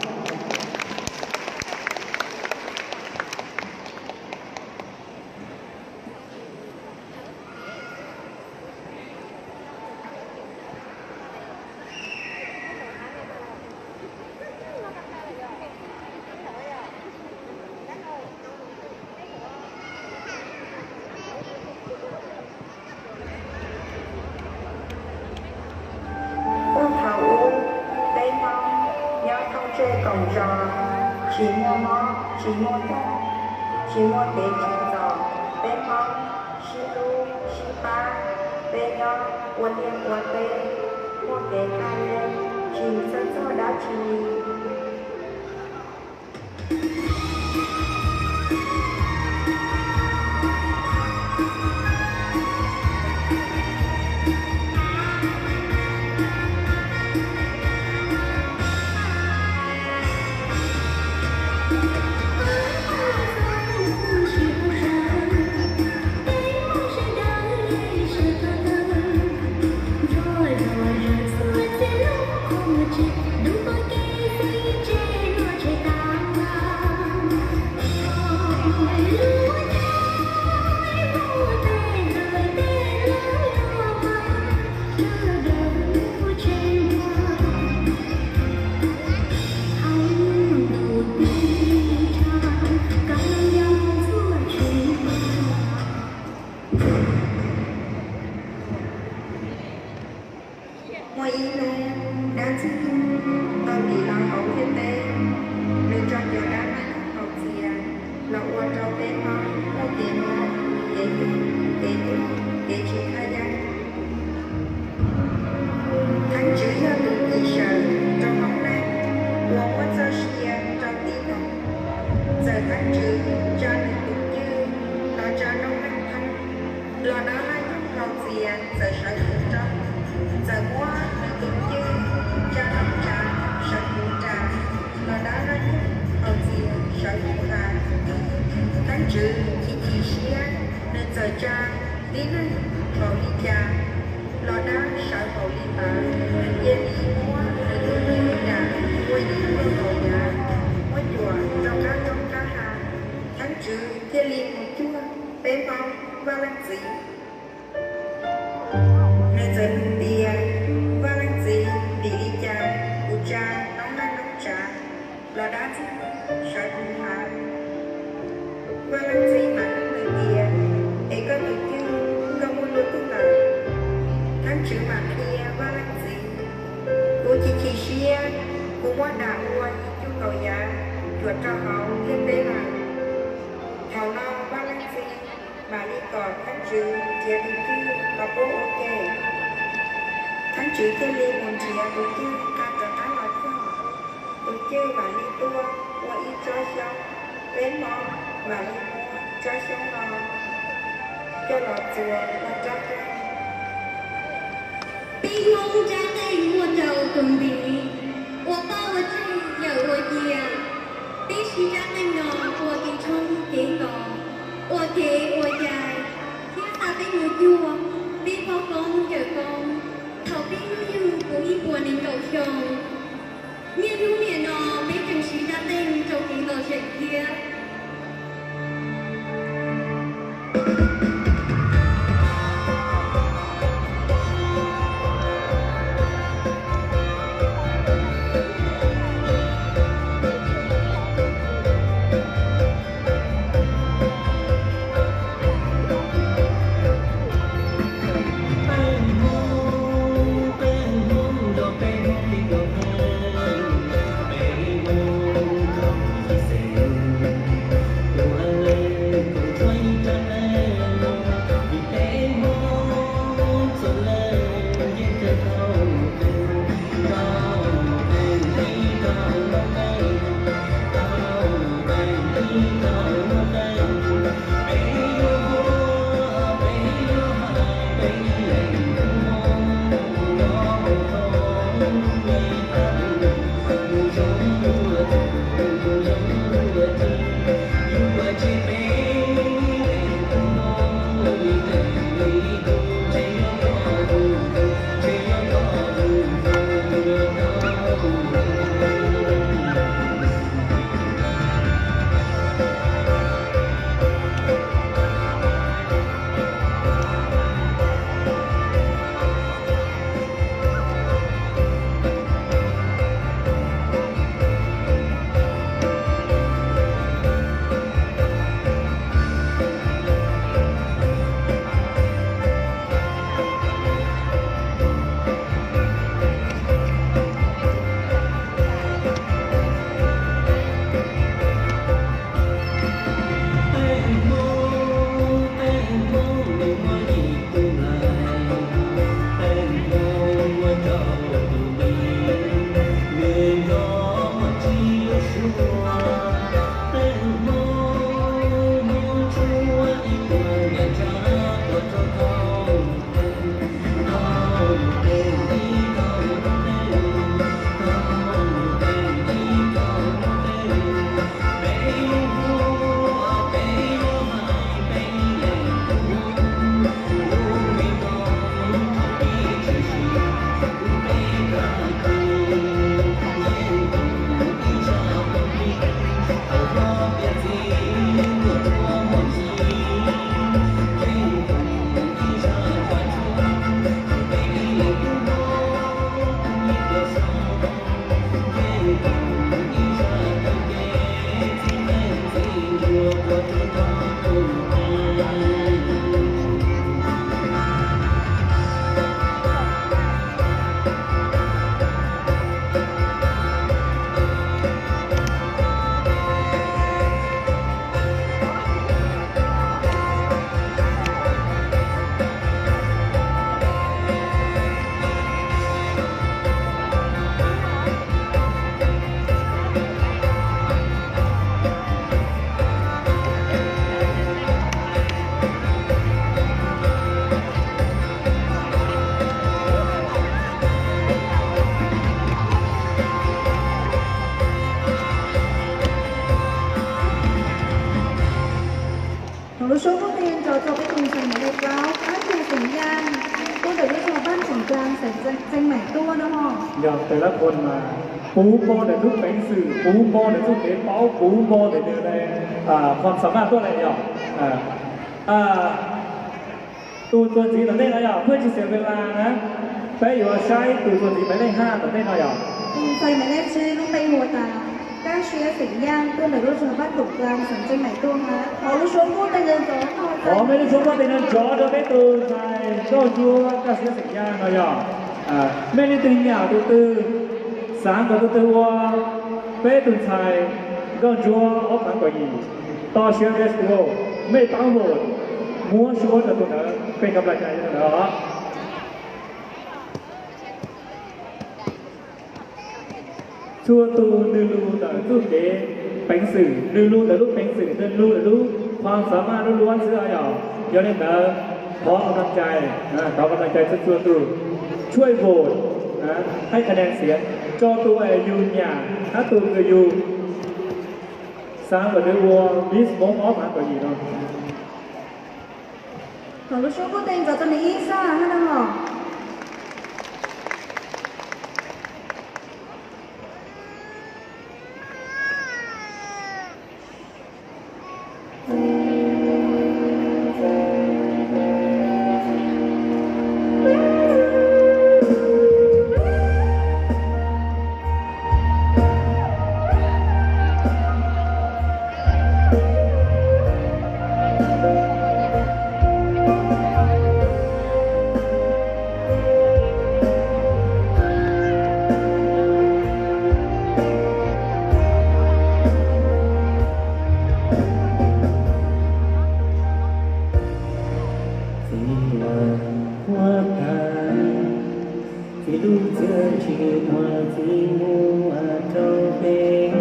Ub, thaum ub peb Hmoob nyob thoob tseg koom zos, tsis muaj mob tsis muaj nkeeg, Tsis muaj kev tsim txom, peb Hmoob sib hlub sib pab, peb nyob ua liaj ua teb, muaj kev qaj yeeb, tsis txhawj txog dab tsi li. Muaj ib hnub, dab ntxwg nyoog tau ntim los hauv ntiaj teb, nws tso cov dab neeg haus txias los ua rau peb Hmoob muaj kev mob, kev nyuaj, kev tuag, kev tsis kaj yeeb. Theeb Tswv yog tus cim sawm rau hauv neeg uas muab txoj sia rau tib neeg. Txawm Theeb Tswv tsa nws tus cwj los tsa noob neej thoob, los dab laj nyoog haus txias txawm sawv mus rau. Txawm muab nws tus cwj tsa noob tsa sawv mus ras, los dab laj nyoog haus txias sawv mus has. Theeb Tswv chim chim siab, nws txawm tsa tib neeg npaum li cas los dab sawv npaum li ntawd, nws cia li muab nws tus cwj dam ua yim cuaj kaum yav, muab cuam rau qab roob qab hav. Theeb Tswv thiaj li mus cuag peb Hmoob Vaj Leej Txiv. Nws txawm nug tias, Vaj Leej Txiv, vim li cas kuv tsa noob neej noob tsav los dab ntxwg nyoog sawv mus hav? Vaj Leej Txiv mam nug nws tias, Es koj tus cwj koj muaj luaj twg lawm? Theeb Tswv mam qhia Vaj Leej Txiv, Kuv chim chim siab, kuv muab dam ua yim cuaj kaum yav cuam rau hauv ntiaj teb lawm. Thaum no Vaj Leej Txiv mam li kom Theeb Tswv nrhiav tus cwj los pub ua ke. Theeb Tswv thiaj li mus nrhiav tus cwj nqa rov qab los cog. Tus cwj mam li tuaj ua ib tsob xyoob, peb Hmoob mam li muab tsob xyoob no coj los txuas ua tsob qeej. Peb Hmoob tsob qeej muaj rau tus ntiv, ua poj ua tseg yawm ua cia. Peb siv tsob qeej no ua kev tshoob kev kos, ua kev ua cai, thiab xa peb mus cuag peb poj koob yawm koob thaum peb hnub nyoog puv ib puas nees nkaum xyoo. Niaj hnub nim no peb tseem siv tsob qeej rau kev lom zem thiab. Yog tes lab phoo mas puv npo ntawm lub peev xwm, puv npo ntawm txuj kev paub, puv npo ntawm nws qhov xam maj tuaj lawm yog. Tus txuas ntxiv tom ntej no yog phuaj tsis xav ve las na, peb yuav saib tus txuas ntxiv maiv lej haj tom ntej no yog. Tus ntxhais maiv lej tsib lub npe hu ua tas, kaj siab xeem Yaj tuaj ntawm lub zos Vaj Toom Plas xeev Tseej Maim tuaj hab. Thov lub suab kuj tej neeg ntxov, thov mej lub suab kuj tej neeg ntxov rau peb tus ntxhais nkauj ntsuab kaj siab xeem Yaj no yog. Mej leej twg nyiam tus twg, xav kom tus twg ua peb tus ntxhais nkauj ntsuab ob phav kaum yim Toj Siab Festival, mej pab vote, muab suab rau tus ntawd, peb nkaus plas cai rau tus ntawd os. Txhua tus nws lug ntawm txuj kev peev xwm, nws lug ntawm lub peev xwm, nws lug ntawm lub qhov xam maj lub lub xwb yog. Yog li ntawd, thov koj tag cai, thov koj tag cai txhua txhua tus, tshuaj vote, hab kha nees xiav rau tus uas yus nyiam hab tus uas yus xav kom nws ua Miss Hmoob ob phav kaum yim no. Thov lub suab kuj tej ntxov rau nws ib sab hab no os. Txiv lawm huab tais, txiv lub txiaj ntsim muag txiv muab rau peb.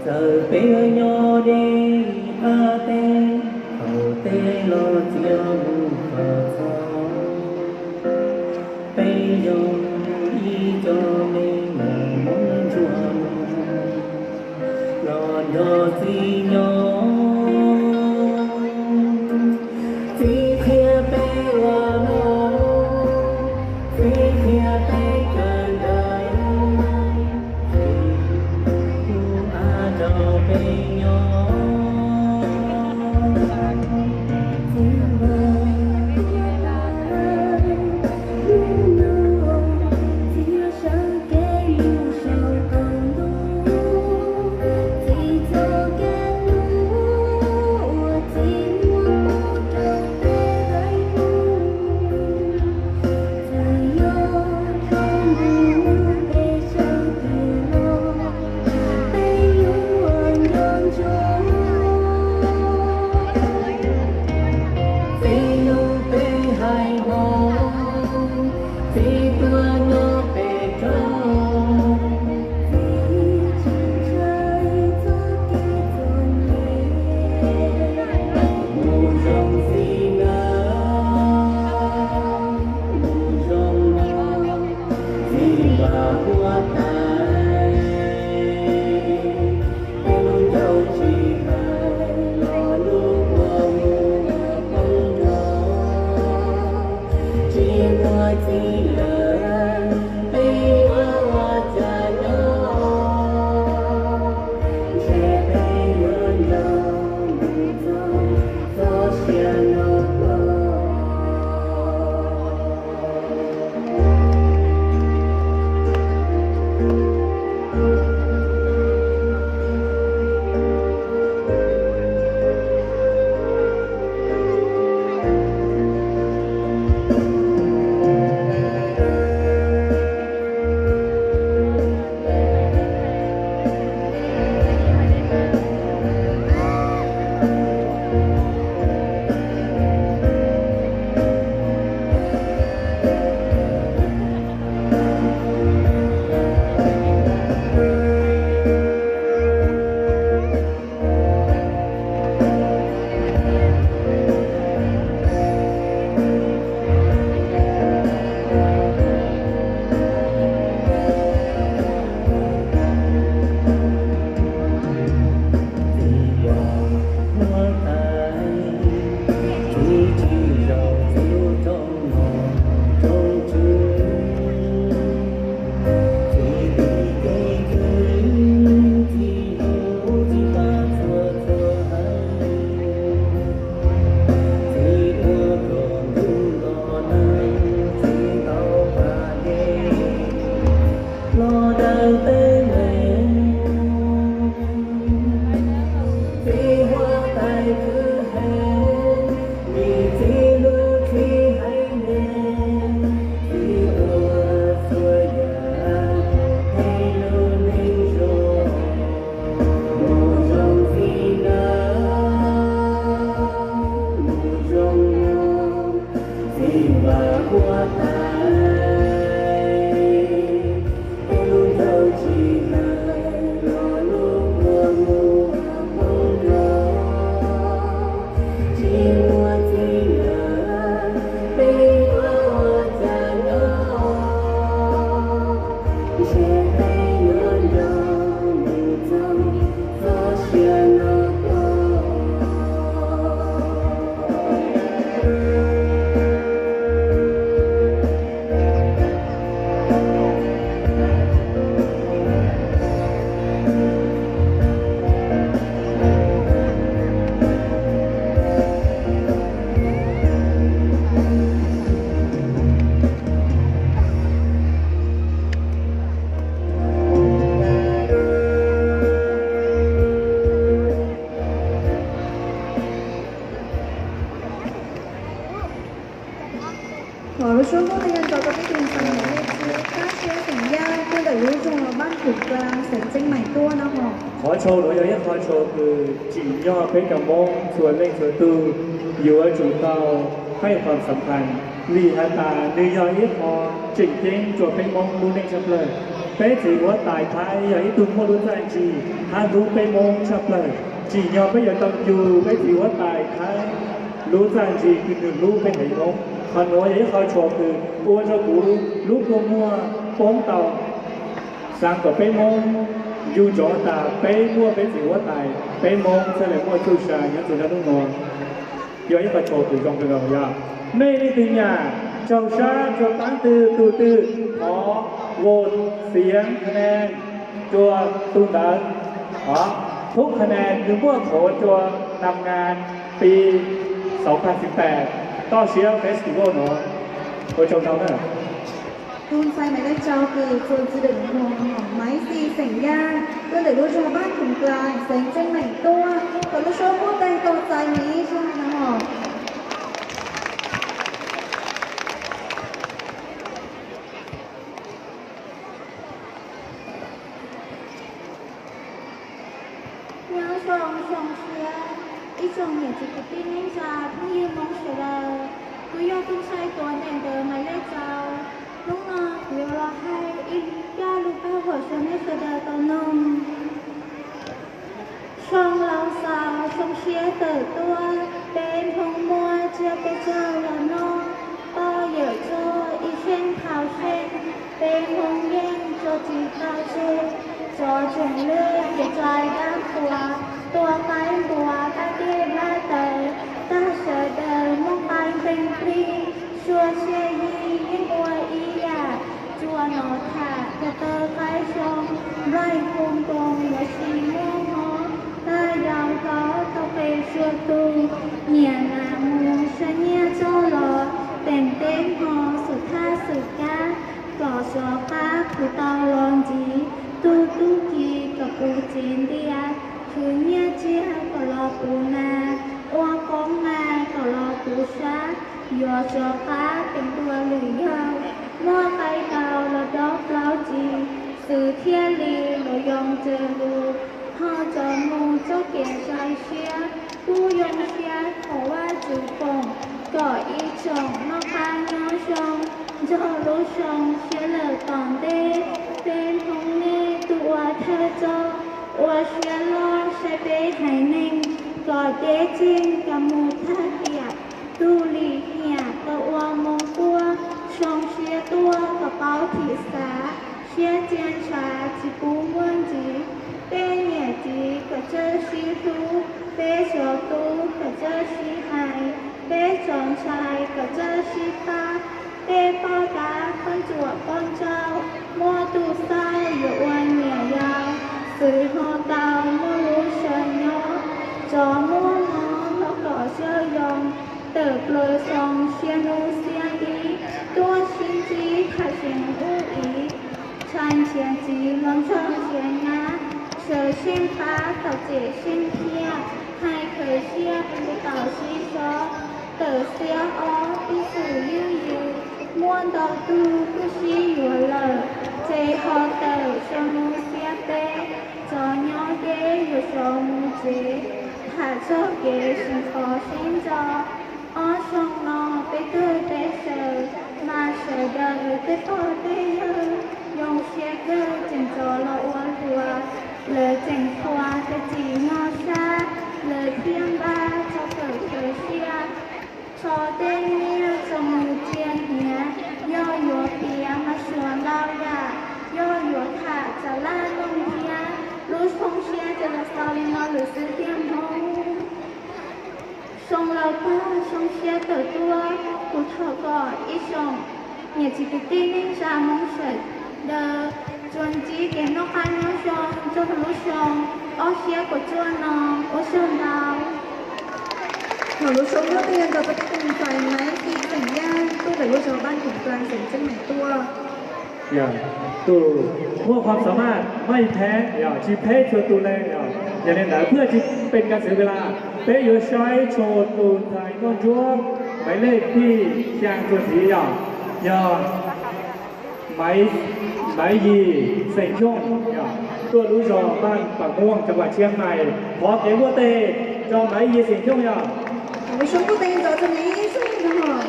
Txawm peb nyob deb qab teb, thaum teb los txiv mus kom txog. Peb zoo ib co me nyuam muab ntsuag los nrog txiv nyob. Txiv qhia peb ua neej, txiv qhia peb kawm ntawv, txiv ua av rau peb nyob. Txiv lub peb hais hmoov, txiv tuaj nyob pem roob, txiv tsis ntshai txoj kev txom nyem. Mus zoo txiv na, mus zoo mog, txiv vam huab tais. Peb lub ncauj tsis hais los lub kua muag poob nrog, tsis muaj txiv lawm peb yuav ua cas nyob, ntshe peb yuav nrog mus txog txoj sia no los. Xeem Tseeb Maim tuaj no hos. Qhov chaw nuav yog ib qho chaw kws tsim nyog peb cov Moob txhua leej txhua tug yuav tsum tau peb qhov xam khas li has tas nwg yog ib qho tseem ceeb rua peb Moob lub neej tshaj plawg. Peb txiv huab tais Thaib yog ib tug muaj lub txaj ntsig hab hlub peb Moob tshaj plawg. Tsim nyog peb yuav tau ncu peb txiv huab tais Thaib lub txaj ntsig kws nwg hlub peb haiv Moob. Qhov nuav yog ib qho chaw kws ua rua kuv lub kua muag poob tau. Xaav kom peb Moob ncu ntsoov tas peb muaj peb txiv huab tais, peb Moob txhaj le muaj txuj sa nyob txug nruab hnub nuav. Yog ib qho chaw kws zoo kawg nkaus yog. Mej leej twg nyam raug sab rua paab twg tug twg, thov vote xiav ka ne rua tug ntawd. Thub ka ne kws muaj qhuav rua nam nga pi xauv phav xi pem toj siab festival nuav. Ua tsaug ntau na. Tug ntxhais maim leej rau kws txuas ntxiv dawm mus, Maiv Xis xeem Yaj, tuaj ntawm lub zog Paj Khoom Dlai, xeev Tseej Meem tuaj, kom lub suab puab teeg tau txais miv zog no. Nyob zoo zoo siab ib tsoom niam txiv kwv tij neej tsa phooj ywg Hmoob sawv daws. Kuv yog tus ntxhais tuav ntawm ntawv Maiv Leej Tsau. Hnub no kuv yuav los hais ib zaj lus paj huam rau nej sawv daws tau mloog. Xyoo laus xaus xyoo tshiab tawm tuaj, peb Hmoob muaj tsiaj peb caug los noj, tau yawm txog ib seej thaum seej, peb Hmoob yeej tso tsis tau tseg. Tsov tseem lwj kev tsav dab qhuas, tua qaib npua dab dej dab taws, tag sawv daws muaj qaib nteeg plig, sua tshiab yig yeej ua ib yam. Tsuas nov tham ko taw qaib zoo, nplaig hu nkoos yuav tsis muaj mob, tag yau hlob tau qe tsua tu, niam nas mus saib nyiaj txog los, teem teb hmo xwm thaj xwm kab, pom tsov qab kuv tau los ntxiv, tug tub ki kom puv tsev ntiag, khwv nyiaj tsiag kom los puv nas, ua qoob nas kom los puv sab, yuav tsov qab teem dua lwm yawg, muaj qaib tau los dob plaub tsis, xwm thiaj li los yoo tsawg lus, ho tso mus txoj kev sai siab, kuj yoo siab thov Vajtswv foom, kom ib tsoom noj qab nyob zoo, nrog lub xyoo siab lawm tom ntej, peb Hmoob nej tug ua thawj txoj, ua siab loj saib peb haiv neeg, kom deb tseeg kom mus tag tiam, tug lim hiam tau ua moo quaj, xyoo tshiab tuaj kom paub thim xav, siab cia ntshav tsis pub muaj ntxiv, peb niam txiv kom txawj sib hlub, peb tsov tub kom txawj sib hais, peb tsov ntxhais kom txawj sib pab, peb poj dab poj ntsuam poj ntsauj, muaj tus xauj yuav ua niam yau, xwv ho tau muaj lub sawv nyob, tsov muaj mob los kom sawv yoo, tawm plaws xoo sia nub xiab ib, tuaj sib ntsib tham seev ub ib, tshai nrhiav txiv los nrog nrhiav nyab, sawv seej pab tom txem seej thiaj, hais khawv siab tus tom sib sob, tawm xiab ob ib txwm ywj yus, muaj ntau tug kuj sib yuav lawm, tsev ho tawm sau nub xiab peb, tsov nyob deb yuav sov mus tsev, tham txog kev seev qhov sib ntso. Ob xyoo no peb tawg peb sawv, mas sawv daws tej pog tej yawg yoo siab kawg tseem tsov los ua hluas, lawv tseem qhuas tej txiv nyog sab, lawv thiaj npaj tso kawm khawv siab, tso tej nyiaj tso mus cia hniav, yog yuav piav mas suav ntau yam, yog yuav tham tsav laj loog thiab. Lub xyoo tshiab ces los xaus li no lawm xwb tiag Hmoob. Xyoo laus tag xyoo tshiab tawm tuaj, kuv thov kom ib tsoom niam txiv kwv tij neej tsa Hmoob sawv daws tsuas ntsib kev noj qab nyob zoo nrog lub xyoo ob txhiab kaum cuaj no. Ua tsaug ntau. Thaum lub xyoo ntuj twg nrog peb tug ntxhais Maiv Xis xeem Yaj tuaj ntawm lub zos Paj Khoom Dlai xeem Tseej Meem tuaj. Yog tus muajความสามารถไม่แพ้ yog tsis pheb txhua tus le, yog li ntawdเพื่อเป็นการเสียเวลา peb yuav saib txhua tus ntxhais nkauj ntsuab, Maiv Lej Tij xyaa txuas ntxiv yog, yog Maiv Yis xeem Yooj yog. Tuaj lub zos Vaj Pam Muaj, cov vam tshiab mais, qhov kev npuaj teg rau Maiv Yis xeem Xyooj yog. Ua zoo npuaj teg rau Maiv Yis xeem Xyooj.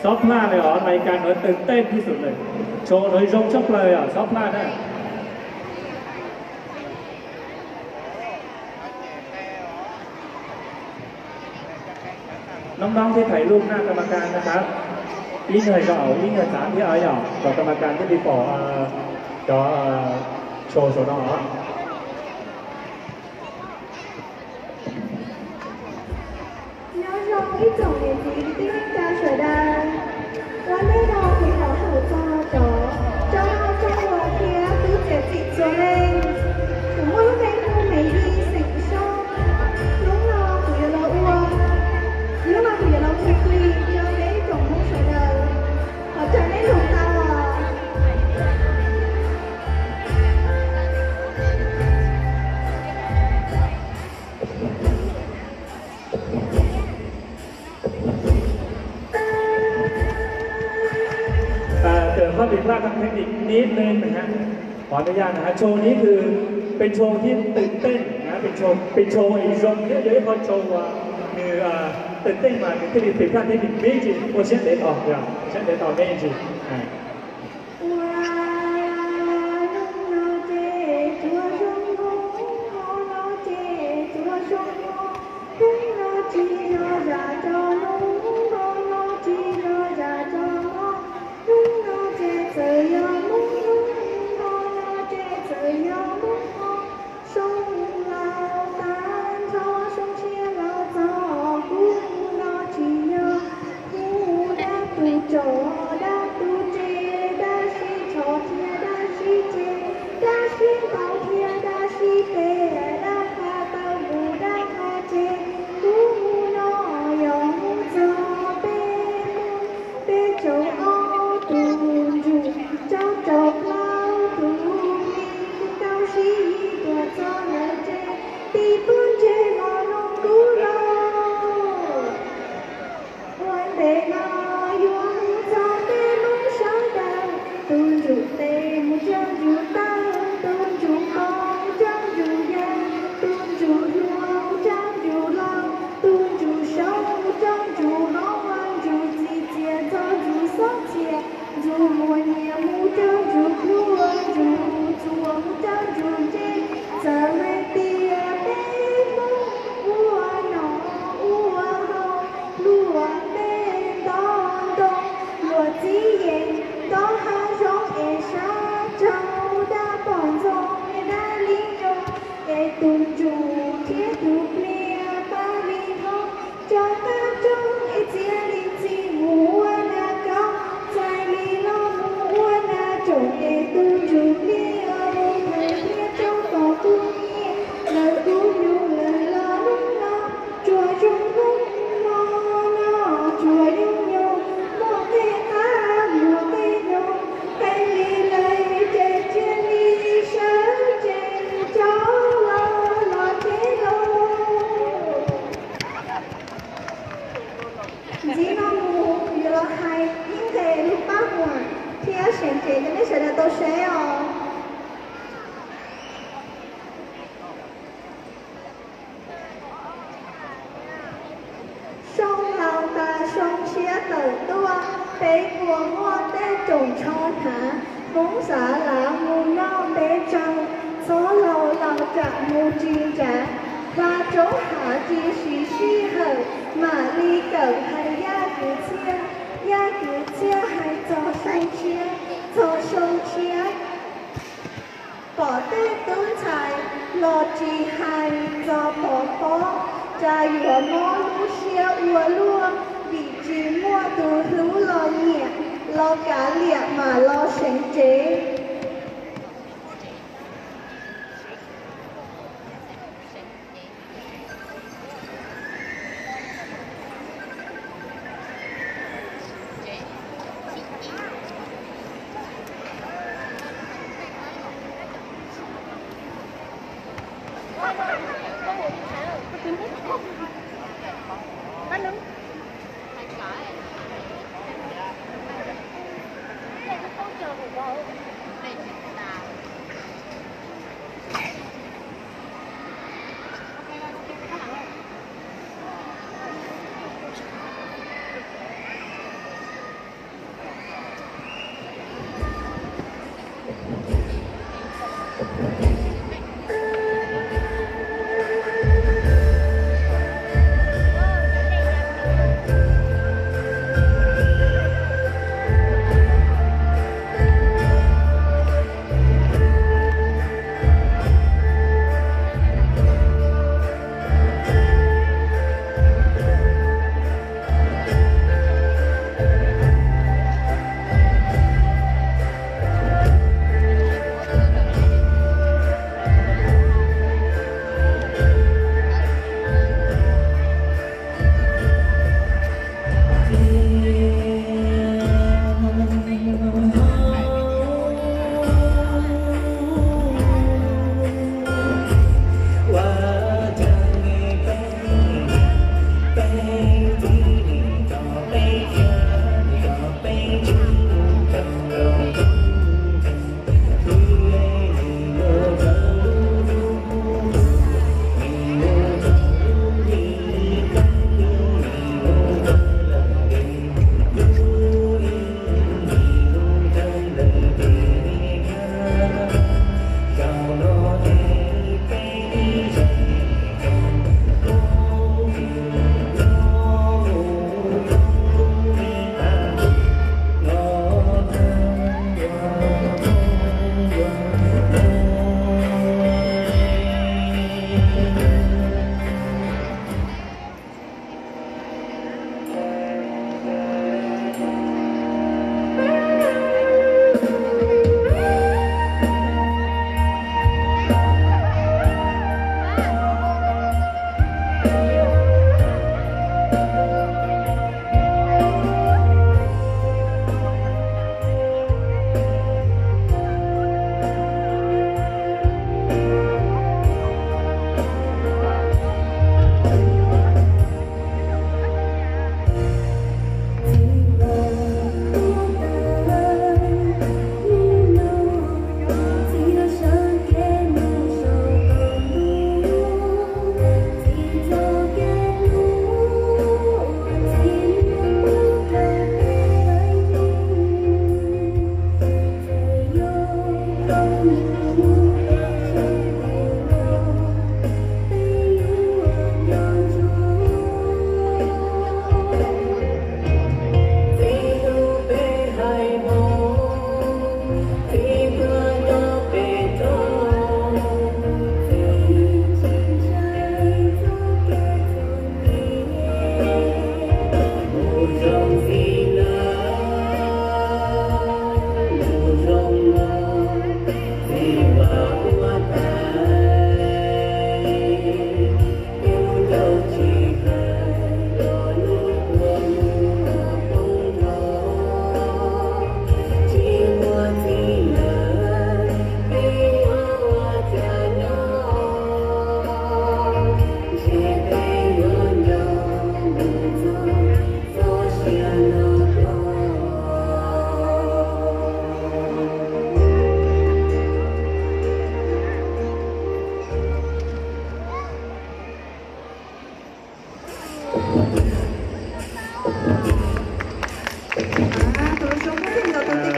Xob plaj lawm os, lais kas no twm tej tib xus lawm, tsho no zoo tshaj plaws os, xob plaj na. Nov nov thiab thais lub naj kam ma kas na tab, ib nyuag zaum ib nyuag txav thiab os, kom kam ma kas thiaj li pom cov tsho saum no os. Nyob zoo ib tsoom niam txiv kwv tij neej tsa sawv daws, ua ntej no kuv thov hawm txog cov tsoom hlob tsoom hlob thiab tub txiav txim txhua leej. Kuv muaj lub npe hu Maiv Yis xeem Xyooj. Hnub no kuv yuav los ua, hnub no kuv yuav los qhia qhia rau peb tsoom Hmoob sawv daws, thov caw nej mloog tau os. Kem khob pim plaj tag thib nib neeg na ha, qhov ntawd yog na ha, tsho nib twg pes tsho thiab twm tej na, pes tsho es zoo thiab yog ib qho tsho uas nws twm tej mas nws thiaj li pim plaj thib nib tsis ua siab ntev tos, siab ntev tos me ntsis. Ua hnub no ces tsuas zoo, hnub no ces tsuas zoo, hnub no tsis yog zam rau hnub, hnub no tsis yog zam rau hnub, hnub no ces txawm yog hnub, hnub no ces txawm yog hnub, soo laus tag nrho zoo siab los txog kuv no tsis yog kuv dab tus tsov dab tus tse, dab tsi tsov thiab dab tsi tse, dab tsi ntoo thiab dab tsi pem, dab qha tau mus dab qha ces kuv no yog mus txog peb mus peb tsaus ob tus ntsuj, tsaus tsaus plaub tus hli, kuv tau sib yig tuaj txog lawm ces tib pub ntseg los nug kuv lauj. Ua ntej no yuav hu txog peb Hmoob sawv daws, tus ntsuj tes mus rau ntsuj taw, tus ntsuj qau rau ntsuj yau, tus ntsuj hluas rau ntsuj laus, tus ntsuj saud rau ntsuj hauv, ntsuj txiv txias txog ntsuj xob txias, ntsuj muaj nyias mus rau ntsuj pluag, ntsuj txuas mus rau ntsuj ntse, txawm hais tias peb Hmoob ua noj ua haus, luag tej nto ntoo, luag txiv yeej nto hav zoov es sab rau dab poj ntxoog dab li nyoog, es tus ntsuj thiab tus pliag pab li hlob, rau qab rooj es txiav li ntxi mus ua nag kaus, txais li los mus ua nag tsoom, es tus ntsuj pliag mus thawm pliag rau kom kuv nyiam, lawv kuv nyuj lawm los hnub no tsuas zoo hnub, hmo no tsuas zoo nyoog, muaj tej qab muaj tej nyoog, qee li lawm ces cia li sawv tsees rov los los tsev lauj. Ntxiv no mus kuv yuav los hais ib nqe lus paj huam thiab seev cev rau nej sawv daws tau saib os. Soo laus tas soo tshiab tawm tuaj, peb puas muaj tej tsoom tsho hnav, Hmoob xav lav mus noj peb tsaug, txhob laus laus tsam mus tsis ncav, hla roob hav tsis siv sij hawm, mam li kawm hais yaj kwv txhiaj, yaj kwv txhiaj hais txog soo tshiab, txog soo tshiab. Pom tej tub ntxhais los tsis hais txog pov pob, cas yuav mob lub siab ua luaj, vim tsis muaj tus hlub los nyiam, los kav liam mam los seev tsev.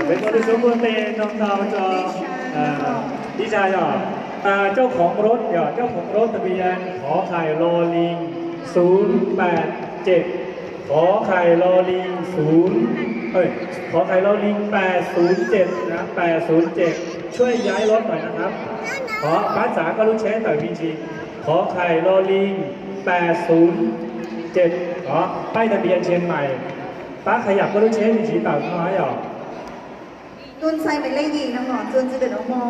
Peb muab lub suab npuaj tes no tau rau ib zag yog, coj khoov rov yog coj khoov rov tab yam qhov khais lo li xub paj cem, qhov khais lo li xub, qhov khais lo li paj xub cem na, paj xub cem, tshuaj yaib lob hais na. Qhov pab txav koj lub tsheb tawm me ntsis, qhov khais lo li paj xub cem, qhov paj tab yam ntshis mais, pab khais yam koj lub tsheb me ntsis tawm no yog. Tus ntxhais mais lej yim no hom, tus ntxhais ntawm no hmo,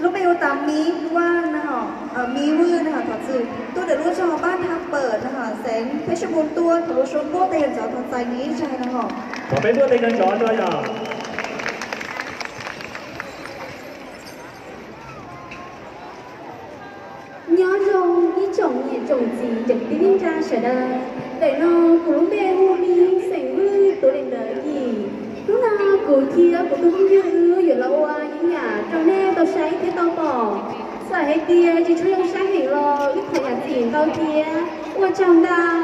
lub npe hu tas Miv Vaj no hom, Miv Vwj no hom, thov txim. Tuaj ntawm lub zog Paj Thaj Pawm no hom, xeev Phev Saj Moos tuaj, thov lub suab npuaj tes ntxov thov txais nws ib zag no hom. Thov peb npuaj tes ntxov rau yog. Nyob zoo Tsoom niam tsoom txiv tsoom tij neej tsa sawv daws, ntawm no kuv lub npe hu li xeem Vwj Tuam Lis ntawd yim. Hnub no kuv thiab kuv tus phooj ywg wb yuav los ua ib yam rau nej tau saib thiab tau pom. Txawm hais tias tsis tshua zoo saib heev los wb thov zam txim ntau thiab. Ua tsaug ntau.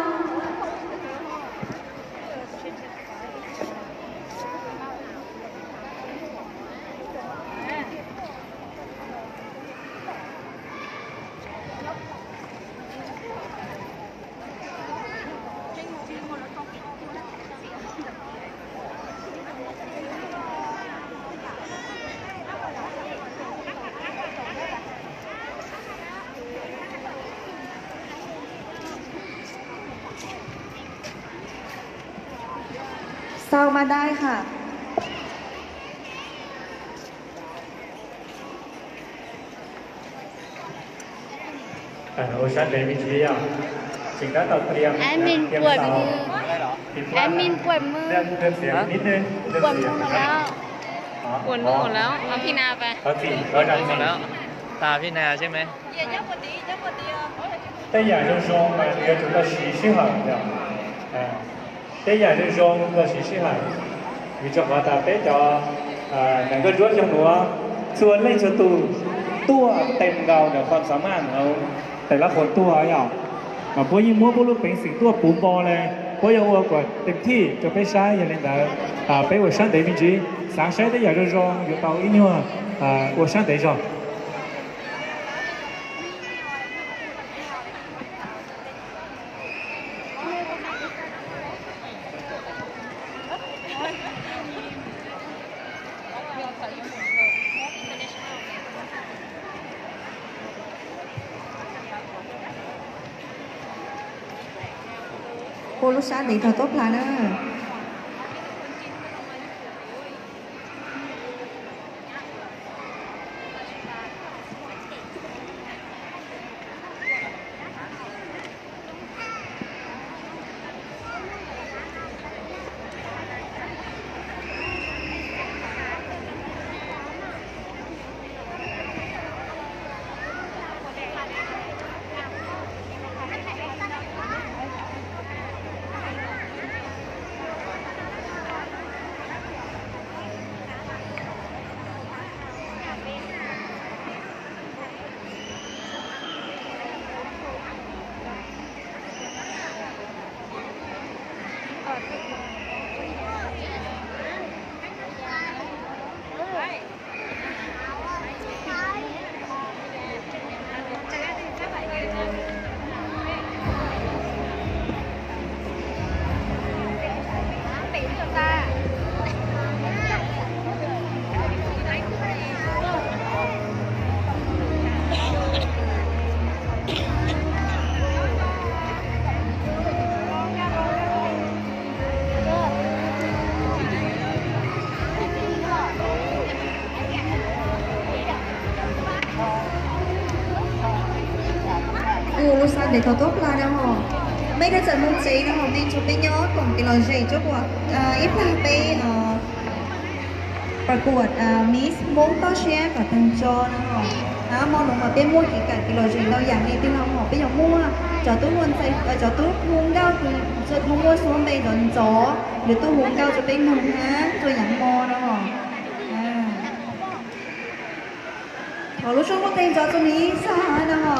Sau ma dai hả? Ua sab ntev me ntsis yog tseem tab tom tias admin puas mus, admin puas mus, puas mus no lawm, puas mus no lawm, tas phi na seb me. Tej yam zoo zoo mas yuav tsum tau siv sij hawm yom. Tej yam zoo zoo tau siv sij hawm, vim rau qhov tas peb cov neeg nkauj ntsuab xyoo nuav txhua leej txhua tus tuaj tes nkaus ntawm qhov xav maj hauv tes lab qhuas tuag yom. Mas puab yeej muab puab lub peev xwm tuaj puv npo le, puab yuav ua kom tes thij rau peb saib. Yog li ntawd peb ua sab ntev me ntsis, xav saib tej yam zoo zoo yuav tau ib nyuag ua sab ntev zog. Ua lub sab ntev tau tuab plha na. Kuv lub sab ntev tau tuab plha na ho. Mej rov txawm moog tsev na ho, mej tsuas peb nyob koom kev lom zem cuab kuas ib plag peb ประกวด Miss Hmoob toj siab kom tag nrho no ho. Hmo no mas peb muaj kev kam kev lom zem ntau yam li twg no ho, peb yuav muaj cov tub hluas ntxhais, cov tub hu nkauj kws muaj muaj xuab npe ntxov ntxov, yuav tuaj hu nkauj rau peb mloog hab rua yaam hmo no ho. Thov lub suab muaj teg ntxov rua miv xag no ho.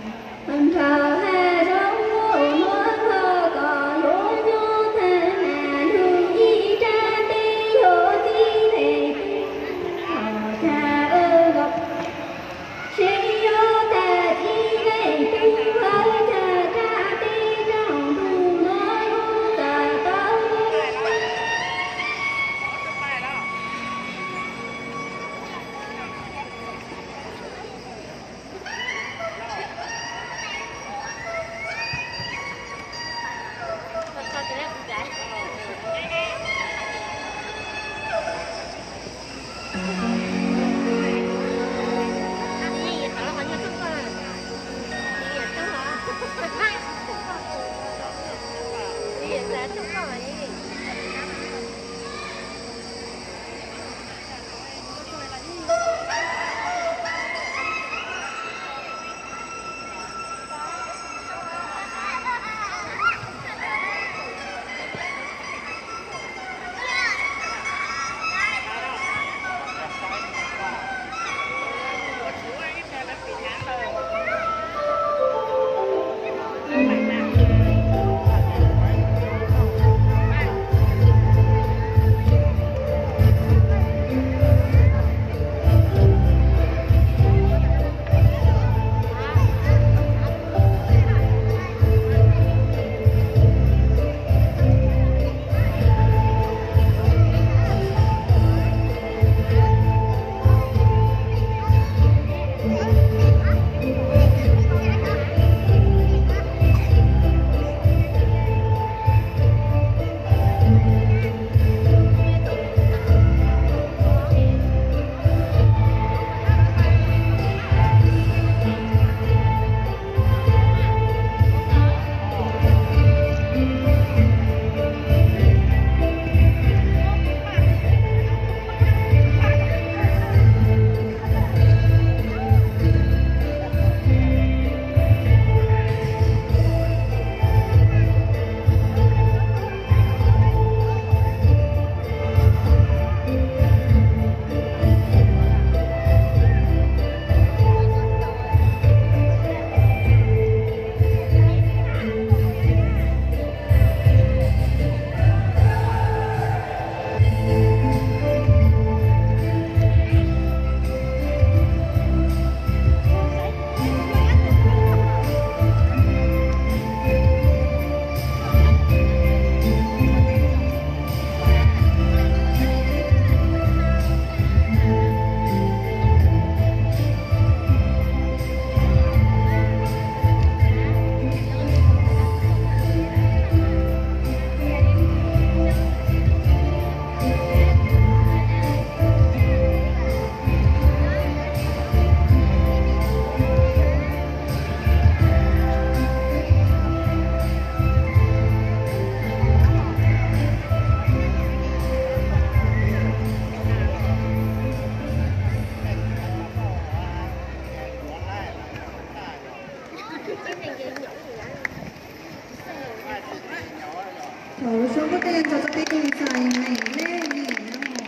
Thov ua tsaug npuaj tes rau peb tus ntxhais Maim Lej Nim no,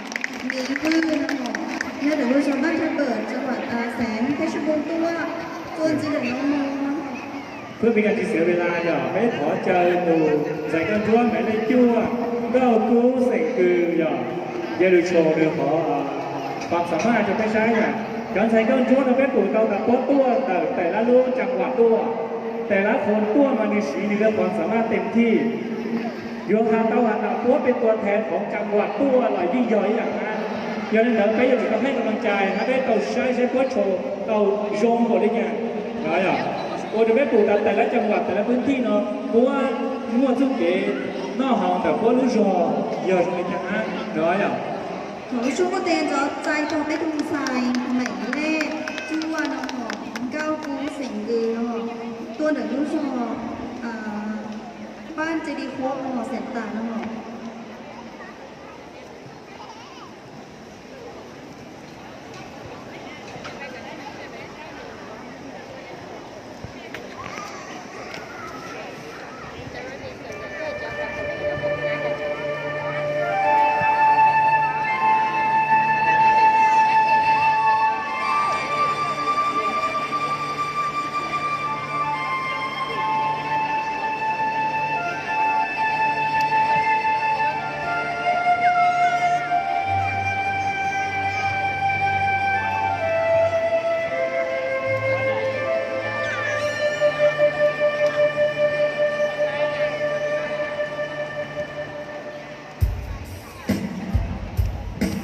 Nim Vwj no, nyob rau lub zos Vaj Thaj Pawm, tsev Huam Tas, xeev Phev Saj Poos tuaj, tuaj ntxiv ntawm no mus. พื่อเป็นการไม่เสียเวลา yog peb thov caw tus ntxhais nkauj ntsuab Maim Lej Cuaj, Nkauj Kub xeem Kws yog, yog lus tshoos nws qhov pab xam maj rau peb saib yom. Cov ntxhais nkauj ntsuab no peb pum tau tas puab tuaj ntawm tais lab lub tsa vam tuaj, tais lab qhov tuaj mas nws siv nws lub qhov xam maj tes thij. Yuav has tau has tas puab peb tua thev qhov tsa vam tuaj los yeej yog ib yam na. Yog li ntawd peb yuav tsum tau qhaib ka mas cais hab peb tau saib saib puab tshoos tau zoo npaum li cas. Ua rau peb pum tas tais lab tsa vam tais lab pwb thij no puab muaj txuj kev noj haus ntawm puab lub zog yog zoo li cas hab no yom. Thov ua tsaug npuaj tes rau txais rau peb tus ntxhais Maim Lej Cuaj no, Nkauj Kub xeem Kws no. Tuaj ntawm lub zos Paj Ntse Di Huab Mos Xeem Tas no.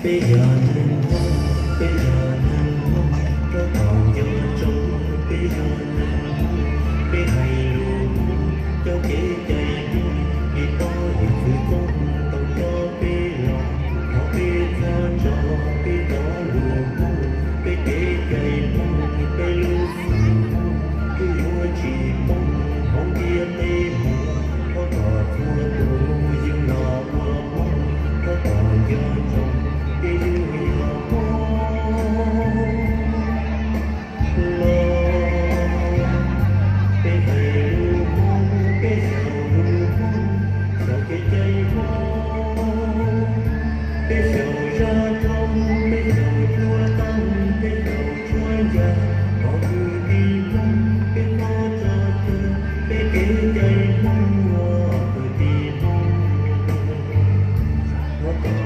Peb yog neeg Hmoob, peb yog neeg Hmoob, rau tom nco ntsoov peb yog neeg Hmoob, peb hais lus Hmoob, coj kev cai Hmoob, vim tau yam txwv txoob tau coj peb los, thov peb txhob tso peb cov lus Hmoob, peb kev cai Hmoob, peb lub xeem Hmoob, twb yuav tsis poob hauv ntiaj teb mus, thov kom txhua tus yug los ua Hmoob, thov kom nco ntsoov peb yug yog Hmoob. Los peb hais lus Hmoob, peb xyaum lus Hmoob, xyaum kev cai Hmoob, peb xyaum zaj roob, peb xyaum tshuaj qeej, peb xyaum tshuaj ncas, thov kwv tij Hmoob peb txhob tso tseg peb kev cai Hmoob, kwv tij Hmoob. Thov kom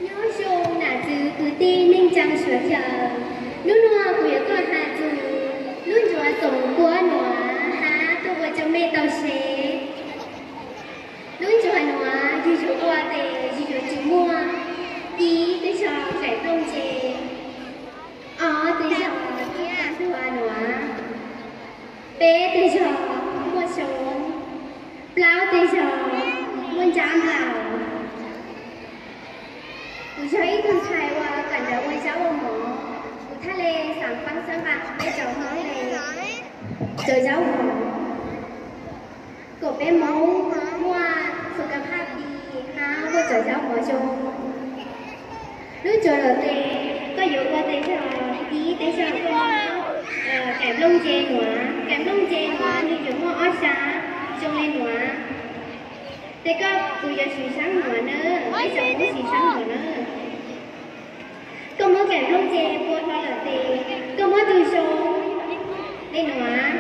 Nyob zoo nam txwv kwv tij neej tsaa suav dlawg, hnub no kuv yuav tuaj has txug lub ncuav Xoom Npua Nuav hab tuaj ua rua mej tau seb. Lub ncuav nuav yug yuav ua tes yug yuav tsis muaj, ib teg zog Kaim Nplooj Ntse, ob teg zog Tub Kav Ntuag Nuav, peb teg zog Muaj Xyoo, plaub teg zog Muaj Ntsab Nplaum. Kuv yog ib tug ntxhais uas kawm ntawv ua zaub ua mov, kuv thaj le xaav faab xab nqaa peb cov Hmoob le cov zaub mov, kom peb Hmoob muaj xu ka phaj di hab muaj cov zaub mov zoo. Lub ncuav nuav tes koj yuav ua tes zog, ib tes zog koj muab Kaim Nplooj Ntse nuav, Kaim Nplooj Ntse nuav nwg yuav muaj ob sab zoo le nuav. Tes koj, kuv yuav siv sab nuav na, peb cov Hmoob siv sab nuav na. Koj muab Kaim Nplooj Ntse pua hlo lawm tes koj muab tug zoo le nuav,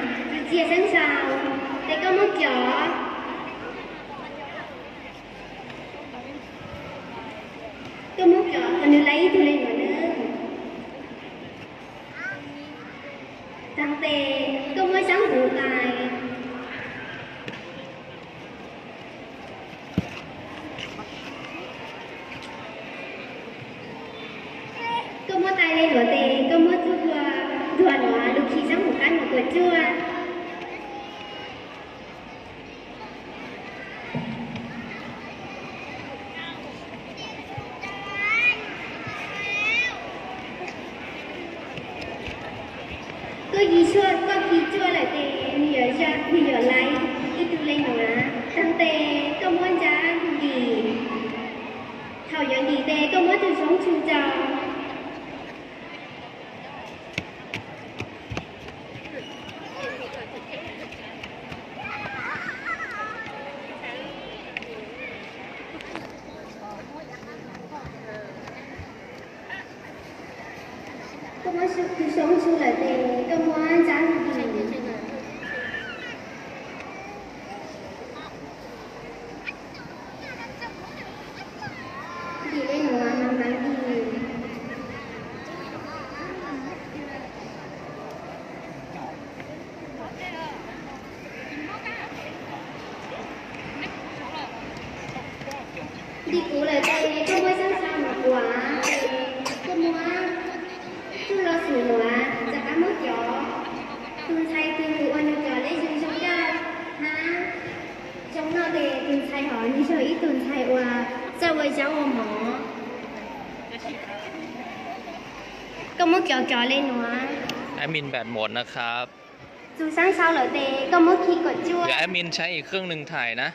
txias txias sab nraud, tes koj muab cov, koj muab cov kom nwg laiv ib tug le nuav na. Taag tes koj muab zaub huv tais. Koj muab tais le nuav tes koj muab txuj hlua ntuag nuav lug khi zaub huv qab nuav kuas tsuaj. Koj khi tsuaj, koj khi tsuaj lawm tes nwg yuav, nwg yuav laiv ib tug le nuav. Taag tes koj muab ntsab ntim, thaum yuav ntim tes koj muab tug zoob tsu rau. Koj muab tug zoob tsu lawm tes koj muab ntsab ntim. Ntim le nuav mas mas ntim. Koj muab cov cov li nuav. Admin แบตหมดนะครับ Txug sab sau lawm tes koj muab khi kom cuaj. Ua, admin ใช้อีกเครื่องหนึ่งถ่ายนะ